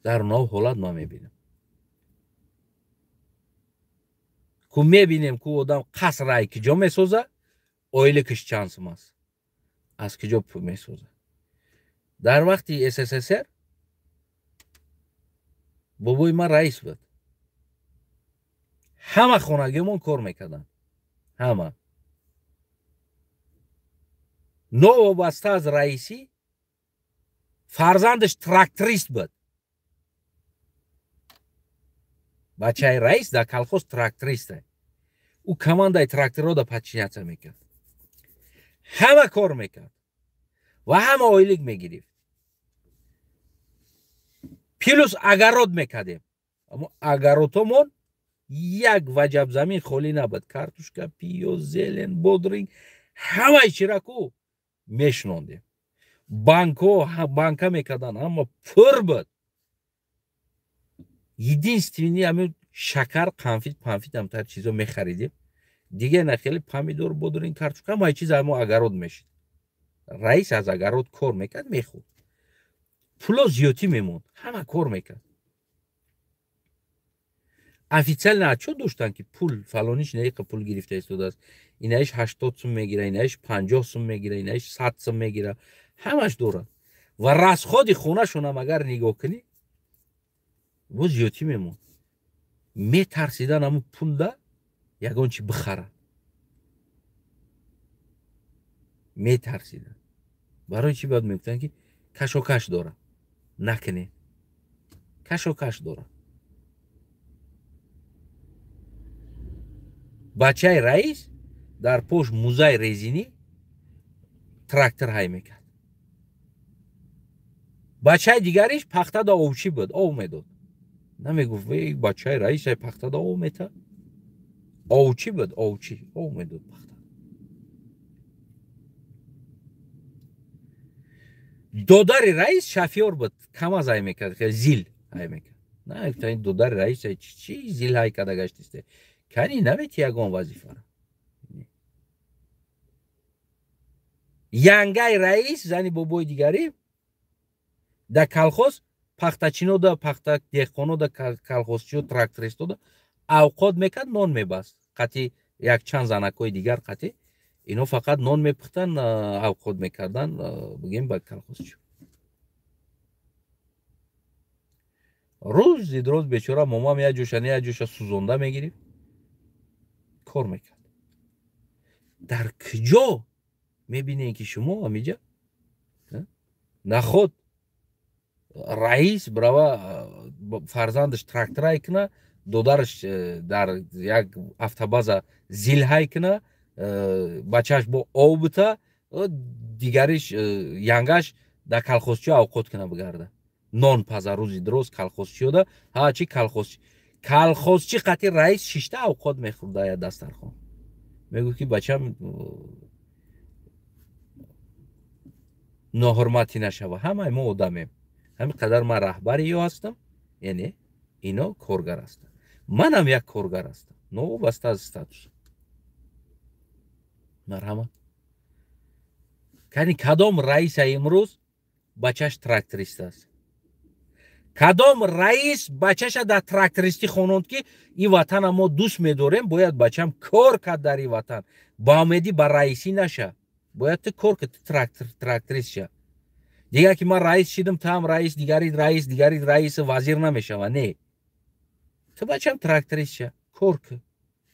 Дар нав ҳолат ма мебинем. Ку мебинем ку одам қаср ай киҷо месоза, оилакаш чанд сум аст, аз киҷо пул месоза. Дар вақти СССР бобои ман раис буд. Ҳама хонагиёмон кор мекарданд. Ҳама. Новобаста аз раисӣ фарзандаш тракторист буд. Бачаи раис дар колхоз тракторист. Ӯ командаи тракторро да подчиняться мекард. Ҳама кор мекард ва ҳама ойлик мегирифт. Плюс огород мекардем. Аммо огородҳомон як ваҷаб замин холӣ набуд. Картошка, пиёз, зелен, бодринг, ҳамаи чираку мешинондем. Банкҳо банка мекарданд, ҳама пур буд. Единственный ҳамин шакар, қанфит, панфит ҳамтар чизо мехаридем. Дигар на хеле помидор, бодринг, картошка, ҳамаи чиз ҳамо огород мешид. Раис аз огород кор мекард, мехӯрд. Пуло зиёдтӣ мемонд, ҳама кор мекард. Официально отчёт доштанд ки пул фалониш инаиқа пул гирифта истодааст, инаиш 80 сум мегира, инаиш 50 сум мегира, инаиш 100 сум мегира, ҳамаш дорад. Ва расходи хонашонам агар нигоҳ кунӣ, боз зиёдтӣ мемонд. Метарсидан ҳамун пулда ягон чи бихарад. Метарсидан. Барои чӣ бояд мегуфтанд ки кашокаш дорад, накунед. Кашокаш дорад. Бачаи раис дар пош музаи резинӣ трактор ҳай мекард. Бачаи дигариш пахтада овчӣ буд, ов медод. Намегуфт эй бачаи раис ай пахтада ов мета. Овчӣ буд, овчӣ, ов медод пахта. Додари раис шофёр буд, камаз ҳай мекард, зил ҳай мекард. На, ин додари раис ай чӣ зил ҳай карда гаштисте? Кани намети ягон вазифаро. Янгаи раис, зани бобои дигарӣ, дар колхоз пахтачинода, пахта деҳқонода, колхозчиё, трактористода авқот мекард, нон мебаст. Қати якчанд занакҳои дигар қати ино фақат нон мепухтанд, авқот мекарданд, бигем ба колхозчиё. Рӯз зидроз бечора момам як ҷоша не як ҷоша сӯзонда мегирифт, кор мекард. Дар куҷо мебинем ки шумо ҳамиҷа наход раис брава фарзандаш тракторай куна, додараш дар як автобаза зилҳай куна, бачааш бо ов бита, дигариш янгаш дар колхозчиё авқот куна бигарда. Нон паза рӯзи дроз колхозчиёда, ҳа чи колхозчи. Колхозчи қати раис шишта авқот мехӯрда я дастархон. Мегӯфт ки бачам ноҳурматӣ нашава, ҳамаи мо одамем. Ҳамин қадар ман раҳбари ё ҳастам, яъне ино коргар ҳастанд. Манам як коргар ҳастам, новобаста аз статус. Марҳамат. Кани кадом раиса имрӯз бачаш тракторист аст? Кадом раис бачаша дар трактористӣ хононд ки ин ватана мо дӯст медорем, бояд бачам кор кард дар ин ватан. Ба умедӣ ба раисӣ наша. Бояд ту кор кар, ту тракторист ша. Дигар ки ман раис шидам, ту ҳам раис, дигари раис, дигари раис, вазир намешава. Не. Ту бачам тракторист ша, кор кар.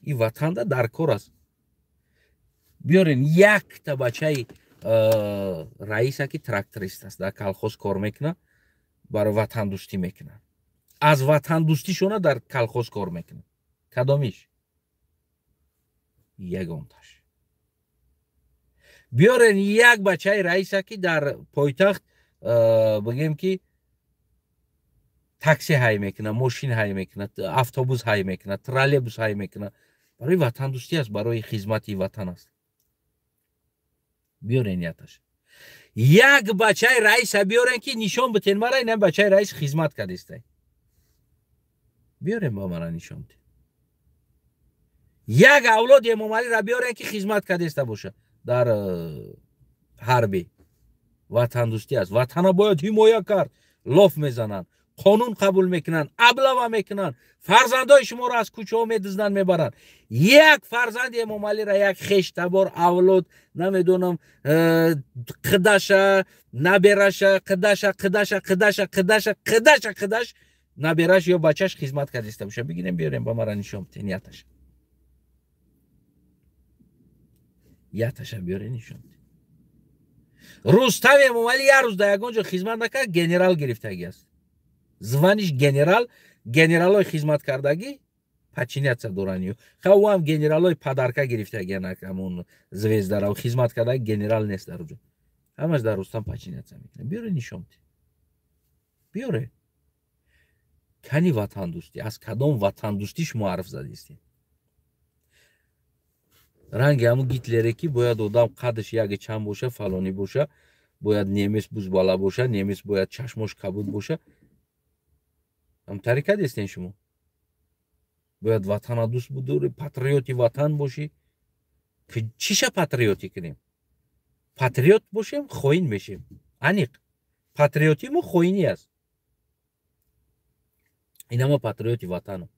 Ин ватанда дар кор аст. Биёрен якта бачаи раиса ки тракторист аст, дар колхоз кор мекунад, барои ватандӯстӣ мекунад. Аз ватандӯстишона дар колхоз кор мекунад. Кадомиш? Ягонташ. Биёрен як бачаи раиса ки дар пойтахт бигем ки такси ҳай мекунад, мошин ҳай мекунад, автобус ҳай мекунад, троллейбус ҳай мекунад. Барои ватандӯстӣ аст, барои хизмати ватан аст. Биёрен яташ. Як бачаи раиса биёрен ки нишон битен мара, ин бачаи раис хизмат кардистай. Биёрен ба мара нишон битен. Як авлоди Эмомалиро биёрен ки хизмат кардиста боша дар ҳарбӣ. Ватандӯстӣ аст. Ватана бояд ҳимоя кард. Лоф мезананд, қонун қабул мекунанд, аблава мекунанд, фарзандои шуморо аз кӯчаҳо медизнанд, мебаранд. Як фарзанди Эмомалиро, як хештабор, авлод, намедонам, қидаша, набераша, қидаша, қидаша, қидаша, қидаша, қидаша, қидаш, набераш ё бачаш хизмат кардиста боша. Бигирем, биёрем ба мара нишон битен яташа. Яташа биёрем нишон битен. Рустам Эмомалӣ як рӯз дар ягон ҷо хизмат накард, генерал гирифтагӣ аст. Званиш генерал, генералои хизматкардагӣ подчиняться доранд. Ха ӯ ҳам генералои падарка гирифтагӣ, ҳамон звездара хизмат кардагӣ генерал нест дар уҷо. Ҳамаш дар Рустам подчиняться мекунад. Биёре нишон бите. Биёре. Кани ватандӯстӣ? Аз кадом ватандӯстӣ шумо ҳарф задистед? Ранги ҳамун Гитлере ки бояд одам қадаш яке чанд боша, фалонӣ боша, бояд немис бузбала боша, немис бояд чашмош кабуд боша. Ҳам тариқа дестен шумо. Бояд ватана дӯст будори, патриоти ватан бошӣ. Чиша патриотӣ кунем? Патриот бошем, хоин мешем. Аниқ. Патриоти мо хоинӣ аст. Ина ма патриоти ватанам.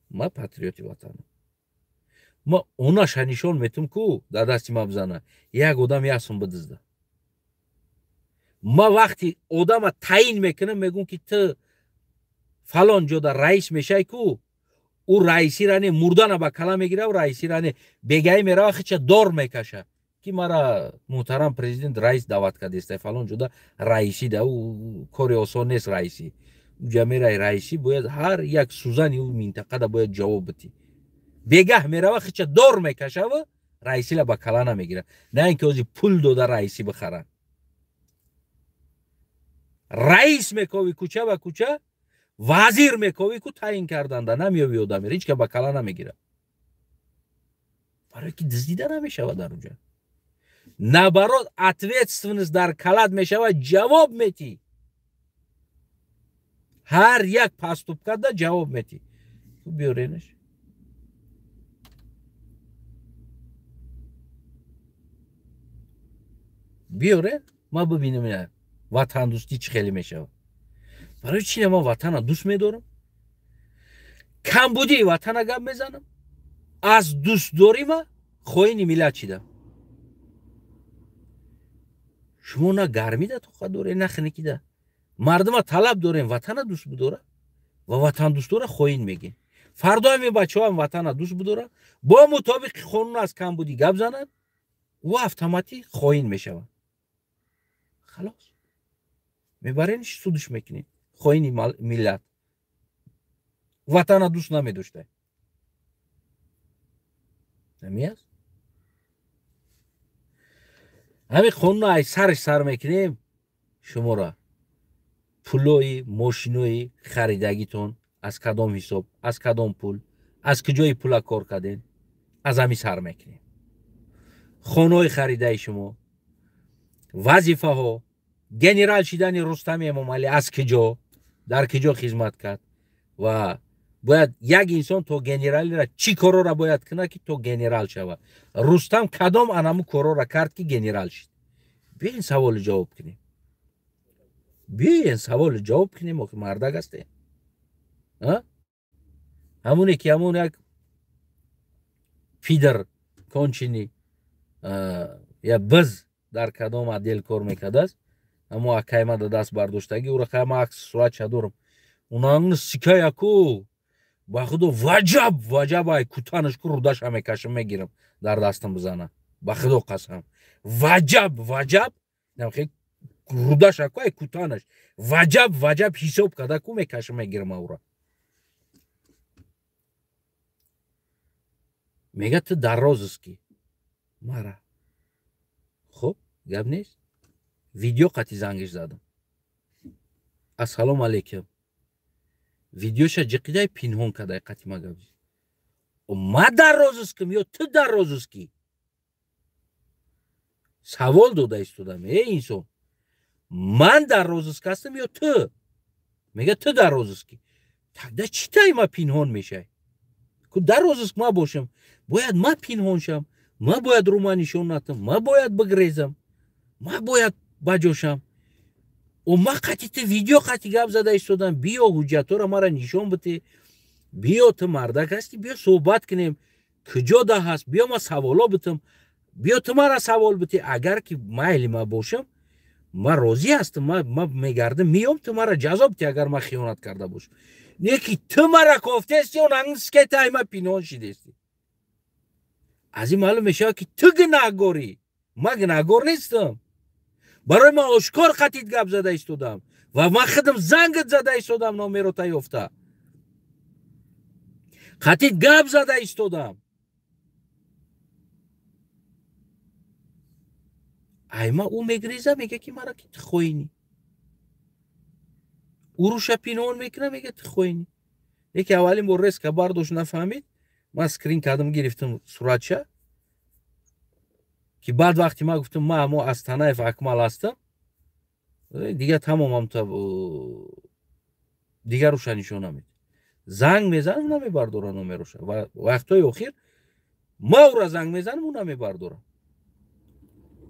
Ма патриоти ватанам. Ма онаша нишон метум ку дар дасти ма бизана. Як одам як сум бидизда. Ма вақти одама таъин мекунам, мегӯм ки ту фалон ҷода раис мешай ку, ӯ раисира не мурдана ба кала мегира, ӯ раисира не бегаӣ мерава, хича дор мекаша ки мара муҳтарам президент раис даъват кардеста фалон ҷода раисӣ да, ӯ кори осон нест раисӣ. Уҷа мерай раисӣ, бояд ҳар як сӯзани ӯ минтақада бояд ҷавоб битӣ. Бегаҳ мерава, хича дор мекашава, раисила ба кала намегира. На ин ки ози пул дода раисӣ бихара. Раис мекови кӯча ба кӯча, вазир мекови ку таъин карданда, намеёви одамеро, ҳеҷ ка ба кала намегира. Барое ки дуздида намешавад дар уҷа. Наоборот, ответственность дар калат мешавад, ҷавоб метӣ. Ҳар як поступкада ҷавоб метӣ. Биёренаш. Биёре, ма бибинем ватандӯстӣ чӣ хеле мешавад. Барои чи ман ватана дӯст медорам? Камбудии ватана гап мезанам. Аз дӯстдорима хоини миллат шидам. Шумо на гармида тоқат доред, на хунукида. Мардума талаб дорем ватана дӯст бидора ва ватандӯстдора хоин мегем. Фардо ҳамин бачаҳоам ватана дӯст бидора, бо мутобиқи қонун аз камбудӣ гап занад, ӯ автоматӣ хоин мешавад. Халос. Мебарениш судш мекунед. Хоини миллат. Ватана дӯст намедошта. Ҳамин аст? Ҳамин қонун ай сарш сар мекунем шуморо. Пулои, мошинои харидагитон аз кадом ҳисоб, аз кадом пул, аз куҷои пула кор карден, аз ҳамин сар мекунем. Хонаҳои харидаи шумо, вазифаҳо, генерал шидани Рустами Эмомалӣ аз куҷо, дар куҷо хизмат кард ва бояд як инсон то генералиро чӣ корора бояд кунад ки то генерал шавад. Рустам кадом анаму корора кард ки генерал шид? Биёен саволу ҷавоб кунем. Биёен саволу ҷавоб кунем, охи мардак ҳастем. Ҳамоне ки ҳамон як пидр кончини я биз дар кадом отдел кор мекардааст, ҳамо акайма да даст бардоштагӣ, ӯра қайма акс суратша дорам. Унангни сикаяку Ба худо ваҷаб ваҷаб ай кутанаш ку рудаша мекашам мегирам дар дастам бизана. Ба худо қасам. Ваҷаб ваҷаб рудаша ку ай кутанаш. Ваҷаб ваҷаб ҳисоб карда ку мекашам мегирам аура. Мега ту дар розыски. Мара. Хуб, гап нест. Видео қати зангиш задам. Ассалому алейкум. Видеоша ҷиқидай пинҳон кадай қати ма гап. Ма дар розыским ё ту дар розыски? Савол дода истодам. Эй инсон, ман дар розыск ҳастам ё ту? Мега ту дар розыски. Тогда чӣ тай ма пинҳон мешай? Ку дар розыск ма бошам, бояд ма пинҳон шам, ма бояд рӯ ма нишон натам, ма бояд бигрезам, ма бояд баҷошам. О ма қати ту видео қати гап зада истодам, биё ҳуҷҷатҳоро мара нишон бите, биё ту мардак ҳастӣ, биё суҳбат кунем, куҷо да ҳаст, биё ма саволо битам, биё ту мара савол бите. Агар ки майли ма бошам, ма розӣ ҳастам, ма мегардам, миём, ту мара ҷазо бите, агар ма хиёнат карда бошам. Не ки ту мара кофтести, он ангскетай ма пинҳон шидести. Аз ин маълум мешавад ки ту гунаҳгорӣ, ма гунаҳгор нестам. Барои ман ошкор қатит гап зада истодам ва ман худам зангат зада истодам, номеро та ёфта. Қатит гап зада истодам. Айма ӯ мегреза, мега ки мара ки ту хоинӣ. Ӯ руша пинҳон мекуна, мега ту хоинӣ. Яке аввалин бор резко бардошт, нафаҳмид. Ман скрин кардам, гирифтам суратша. Ки баъд вақти ман гуфтам ман амо Астанаев Акмал ҳастам, дигар тамомам та дигар руша нишон намед. Занг мезанам, намебардора номероша. Ва вақтҳои охир ма ӯра занг мезанам, ӯ намебардора.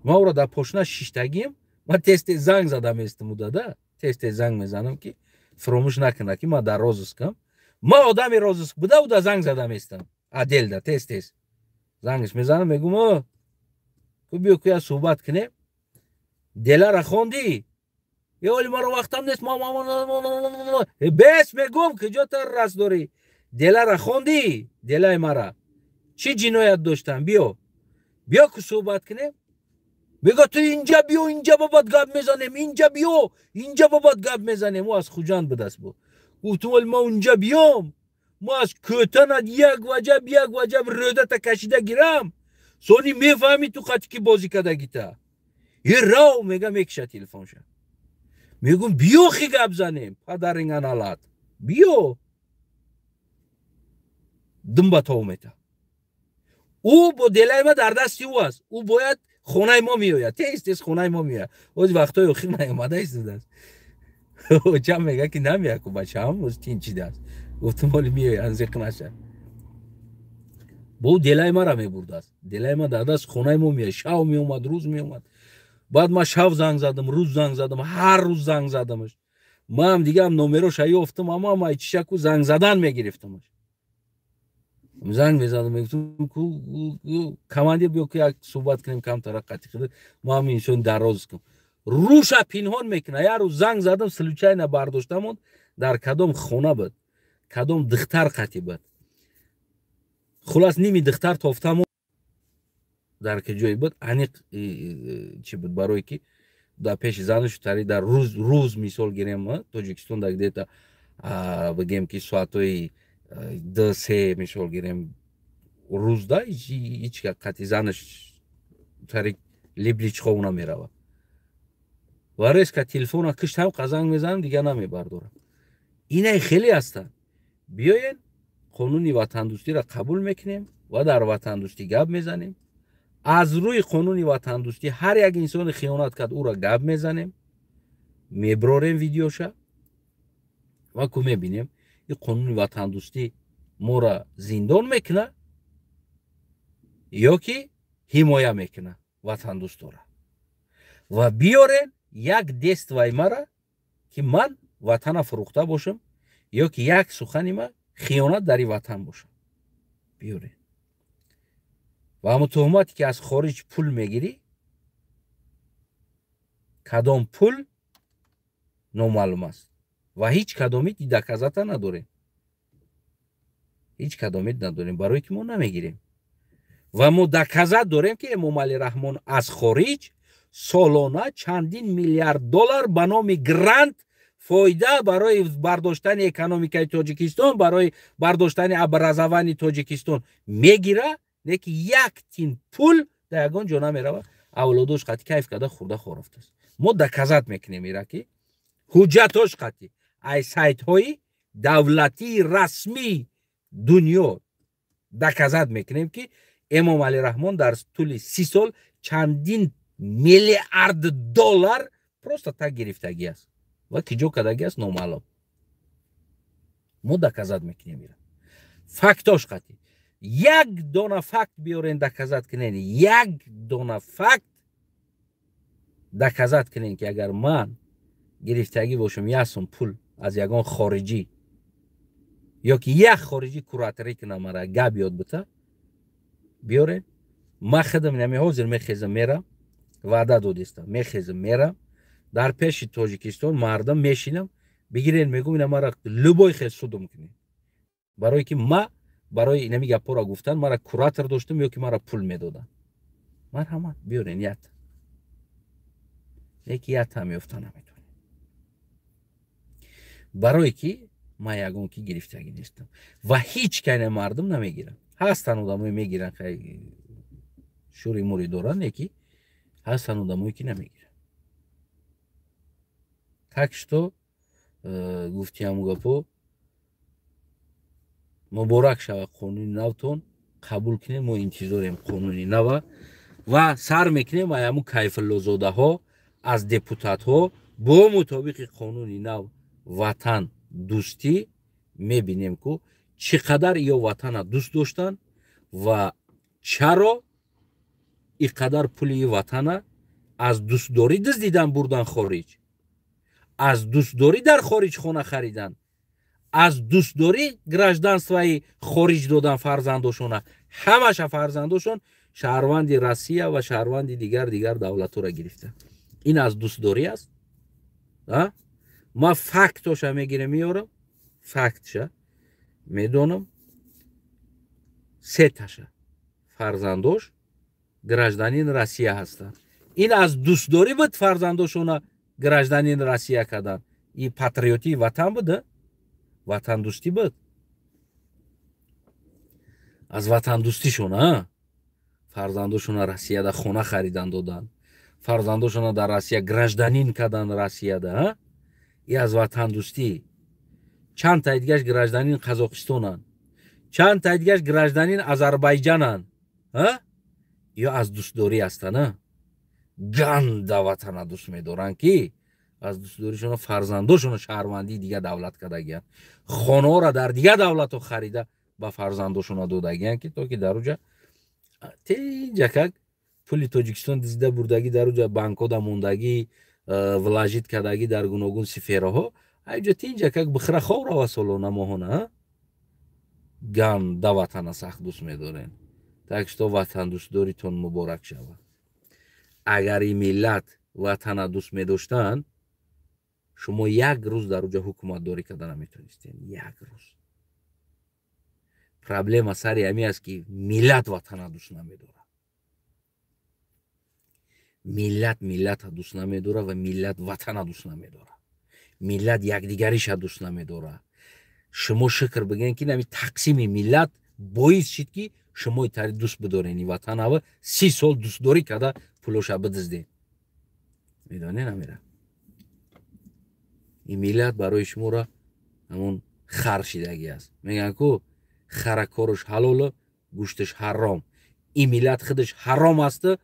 Ма ӯра дар пошна шиштагием, ман тез тез занг зада местам уда, тез тез занг мезанам ки фуромӯш накунад ки ман дар розыскам. Ма одами розыск буда, уда занг зада местам. Аделда тез тез зангш мезанам, мегӯм ку биё ку я суҳбат кунем. Делара хондӣ? Е оли маро вақтам нест. Бес мегӯм, куҷо та раст дорӣ? Делара хондӣ? Делаи мара чӣ ҷиноят доштам? Биё биё ку суҳбат кунем. Мега ту инҷа биё, инҷа бобат гап мезанем, инҷа биё, инҷа бобат гап мезанем. Ӯ аз Хуҷанд будаст бу. Гуфтум оли ма унҷа биём, ма аз кӯтанат як ваҷаб як ваҷаб рӯдата кашида гирам, сони мефаҳмӣ ту қати ки бозӣ кардагита. Е рав, мега мекиша телефонша. Мегӯм биё хи гап занем, падаринганалат. Биё. Думба тов мета. Ӯ бо делаи ма дар дасти ӯ аст. Ӯ бояд хонаи мо меояд. Тез тез хонаи мо меояд. Оз вақтҳои охир наомада истодааст. Очам мега ки намеяд ку бачаам, оз тинчидааст. Гуфтум оли меояд, зиқ наша. Бо делаи мара мебурдааст. Делаи ма дар даст хонаи мо меояд. Шав меомад, рӯз меомад. Баъд ман шав занг задам, рӯз занг задам, ҳар рӯз занг задамаш. Ман дигаам номероша ёфтам, аммо ман чишаку занг задан мегирифтамаш. Занг мезадам, мегуфтам ку командир биё ку як суҳбат кунем, камтара қати худ. Ман инсон дар розыскам. Руша пинҳон мекунад. Як рӯз занг задам, случайно бардоштамон, дар кадом хона буд, кадом духтар қати буд. Хулас ними духтар тофтамон дар ки ҷое буд, аниқ чӣ буд, барое ки дар пеши занашу тари дар рӯз рӯз мисол гирем, Тоҷикистон дар где-то бигем ки соатҳои 2-3 мисол гирем рӯзда ҳеҷ қати занаш тари либличхов намеравад. Ва резко телефона киштам, занг мезанам, дигар намебардорам. Инай хеле ҳастанд. Биёен қонуни ватандӯстиро қабул мекунем ва дар ватандӯстӣ гап мезанем. Аз рӯи қонуни ватандӯстӣ ҳар як инсони хиёнат кард, ӯро гап мезанем, меброрем видеоша ва ку мебинем ин қонуни ватандӯстӣ моро зиндон мекунад ё ки ҳимоя мекунад ватандӯстора. Ва биёрен як действаи мара ки ман ватана фурӯхта бошам ё ки як сухани ма хиёнат дар ин ватан бошам. Биёрен. Ва ҳамон туҳмате ки аз хориҷ пул мегирӣ, кадом пул номаълум аст ва ҳеҷ кадоми доказата надорем. Ҳеҷ кадомит надорем, барое ки мо намегирем. Ва мо доказать дорем, ки Эмомалӣ Раҳмон аз хориҷ солона чандин миллиард доллар ба номи грант, фоида барои бардоштани экономикаи Тоҷикистон, барои бардоштани образование Тоҷикистон мегира, леки як тин пул дар ягон ҷо намерава. Авлодош қати кайф карда, хӯрда, хорафтааст. Мо доказать мекунем ира, ки ҳуҷҷатош қати ай сайтҳои давлатии расмии дунё доказать мекунем, ки Эмомалӣ Раҳмон дар тӯли 30 сол чандин миллиард доллар просто так гирифтагӣ аст ва ки ҷо кардагӣ аст, номаълум. Мо доказать мекунем ира фактош қати. Як дона факт биёрен, доказать кунен, як дона факт доказать кунен, ки агар ман гирифтагӣ бошам як сум пул аз ягон хориҷӣ ё ки як хориҷӣ кураторӣ кунам, мара гап ёд бита, биёрен. Ман худам нами ҳозир мехезам, мерам, ваъда додистам, мехезам, мерам, дар пеши Тоҷикистон мардам мешинам, бигирен, мегум, ина мара любой хел судум кунед, барое ки ма барои инами гапҳоро гуфтан мара куратор доштам ё ки мара пул медоданд. Марҳамат, биёрен ята. Леки ятам ёфта наметонем, барое ки ман ягон ки гирифтагӣ нестам ва ҳеҷ кайна мардум намегирам. Ҳастанд одамое мегиранд, шури мури доранд, леки ҳастанд одамое, ки намегиранд. Так что гуфти ҳаму гапо, муборак шава қонуни навтон, қабул кунем. Мо интизорем қонуни нава ва сар мекунем ай ҳаму Кайфуллозодаҳо, аз депутатҳо. Бо мутобиқи қонуни нав ватан дӯстӣ мебинем, ку чӣ қадар ё ватана дӯст доштанд ва чаро ин қадар пули ватана аз дӯстдорӣ дуздидан, бурдан хориҷ, аз дӯстдорӣ дар хориҷ хона харидан, аз дӯстдорӣ гражданство и хориҷ додан фарзандошона. Ҳамаша фарзандошон шаҳрванди Россия ва шаҳрванди дигар дигар давлатҳоро гирифта. Ин аз дӯстдорӣ аст? Ман фактоша мегирем, меёрам, фактша медонам. Сеташа фарзандош гражданин Россия ҳастанд. Ин аз дӯстдорӣ буд, фарзандошона гражданин Россия кардан? И патриотии ватан буда, ватандӯстӣ буд? Аз ватандӯстишона фарзандошона Россияда хона харидан додан, фарзандошона дар Россия гражданин кардан Россияда, и аз ватандӯстӣ? Чанд таи дигаш гражданин Қазоқистонанд, чанд таи дигаш гражданин Азарбайҷананд, ё аз дӯстдорӣ ҳастанд? Ганда ватана дӯст медоранд, ки аз дӯстдоришона фарзандошона шаҳрвандии дигар давлат кардагиянд, хонаҳоро дар дигар давлатҳо харида, ба фарзандошона додагиянд, ки то ки дар уҷа тинҷакак пули Тоҷикистон дизида бурдагӣ, дар уҷа банкода мондагӣ, вложить кардагӣ дар гуногун сфераҳо, айҷа тинҷакак бихӯра, хоб рава солона, моҳона. Ганда ватана сахт дӯст медорем. Так что ватандӯстдоритон муборак шавад. Агар ин миллат ватана дӯст медоштанд, шумо як рӯз дар уҷа ҳукуматдорӣ карда наметонистем, як рӯз. Проблема сари ҳамин аст, ки миллат ватана дӯст намедорад. Миллат миллата дӯст намедорад ва миллат ватана дӯст намедорад, миллат якдигариша дӯст намедорад. Шумо шукр бигӯен, ки нами тақсими миллат боис шид, ки шумо тари дӯст бидорен ватанава, 30 сол дӯстдорӣ карда, пулоша бидизден. Медонед, амира, ин миллат барои шуморо ҳамон хар шидагӣ аст. Мегӯянд ку, хара кораш ҳалолу гӯшташ ҳаром. Ин миллат худаш ҳаром асту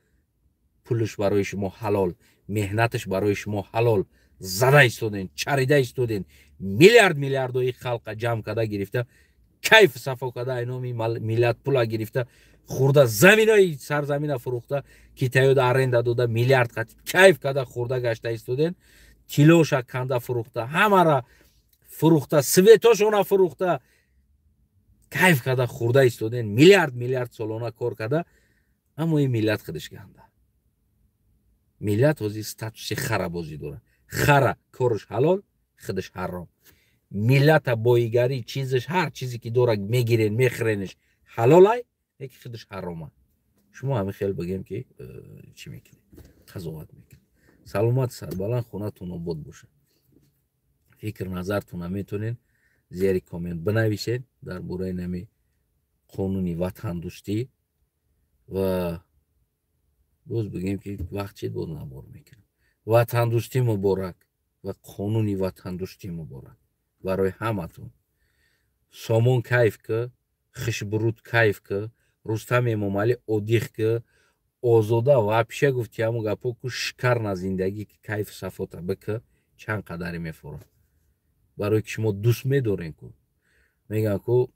пулаш барои шумо ҳалол, меҳнаташ барои шумо ҳалол. Зада истоден, чарида истоден, миллиард миллиардҳои халқа ҷамъ карда гирифта, кайф сафо карда, айноми миллат пула гирифта хӯрда, заминои сарзамина фурӯхта, китаёда аренда дода, миллиард қати кайф карда хӯрда гашта истоден. Тиллоша канда фурӯхта, ҳамара фурӯхта, светошона фурӯхта, кайф карда хӯрда истоден, миллиард миллиард солона кор карда. Аммо ин миллат худаш ганда. Миллат ҳозир статуси хара бозӣ дорад. Хара кораш ҳалол, худаш ҳаром. Миллата, боигарӣ, чизаш, ҳар чизе ки дора, мегирен, мехӯренш, ҳалолай, леки худаш ҳарома. Шумо ҳамин хел бигем ки чӣ мекунед, қазоват мекунед. Саломат, сарбаланд, хонатон обод бошад. Фикр назартона метонед зери коммент бинависед дар бораи нами қонуни ватандӯстӣ. Ва боз бигем ки вақт чид, боз набор мекунам. Ватандӯстӣ муборак ва қонуни ватандӯстӣ муборак барои ҳаматон. Сомон кайф ки, хишбуруд кайф ки, Рустам Эмомалӣ одих ки, озода вообще гуфти ҳамун гапо ку, шикарна зиндагӣ ки, кайфу сафота бика, чанд қадаре мефорад, барое ки шумо дӯст медорен ку. Мегӯям ку,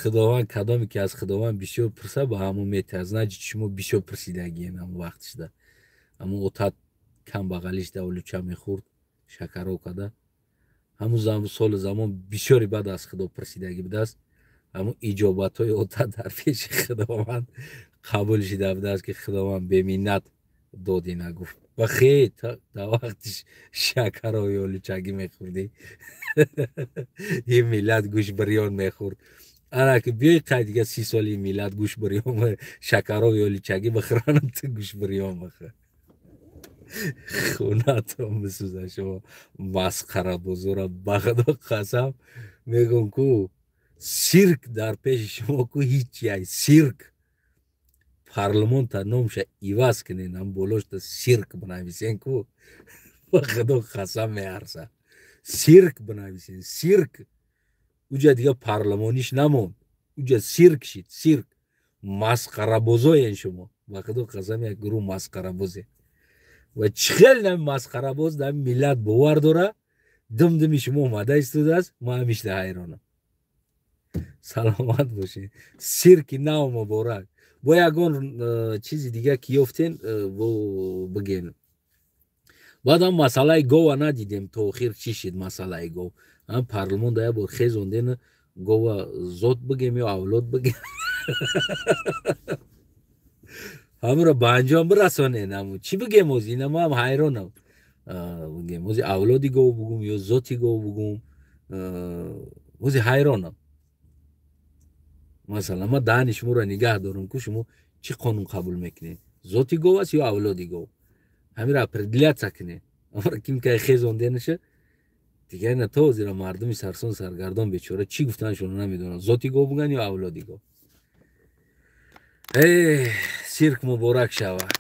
Худованд кадоме ки аз Худованд бисёр пурса, ба ҳамун метиҳад. Значит, шумо бисёр пурсидагиен. Ҳамун вақтишда ҳамун отат камбағалишда олуча мехӯрд, шакаро када, ҳамун соли замон бисёре баъд аз Худо пурсидагӣ будааст. Ҳамун иҷобатҳои отат дар пеши Худованд қабул шида будааст, ки Худованд беминнат додина гуфт. Ва хе дар вақтиш шакарои олучагӣ мехӯрдӣ, ин миллат гӯш бирён мехӯрд. Ана ки биёй қай дига 30 соли миллат гӯш бирён, шакарои олучагӣ бихӯранам, ту гӯш бирён бихӯр. Хунатон бисӯза, шумо масхарабозора. Ба Худо қасам мегӯм ку, сирк дар пеши шумо ку ҳичи ай сирк. Парлумонта номша иваз кунен, ам болошта сирк бинависен ку, ба Худо қасам меарза. Сирк бинависен, сирк. Уҷа дига парлумониш намонд, уҷа сирк шид, сирк. Масхарабозоен шумо, ба Худо қасам, як гурӯҳ масхарабозе. Ва чӣ хел нами масхарабоз дар миллат бовар дора, дум-думи шумо омада истодааст, ман ҳамишда ҳайронам. Саломат бошед, сирки нав муборак. Бо ягон чизи дига ки ёфтен, бигем. Баъдам масъалаи гова надидем, то охир чӣ шид масъалаи гов. Ам парлумон да як бор хезонден, гова зот бигем ё авлод бигем, ҳамуро ба анҷом бирасонен. Ҳаму чӣ бигем оз, ина маам ҳайронам. Бигем ози авлоди гов бугум ё зоти гов бугум, ози ҳайронам. Масалан, ман даҳани шуморо нигаҳ дорам ку, шумо чӣ қонун қабул мекунед? Зоти гов аст ё авлоди гов? Ҳамиро определяться кунед. Амро ким кай хезонденаша дигар на, то озира мардуми сарсон саргардон бечора чӣ гуфтанашонро намедонанд, зоти гов буган ё авлоди гов. Э, сирк муборак шавад.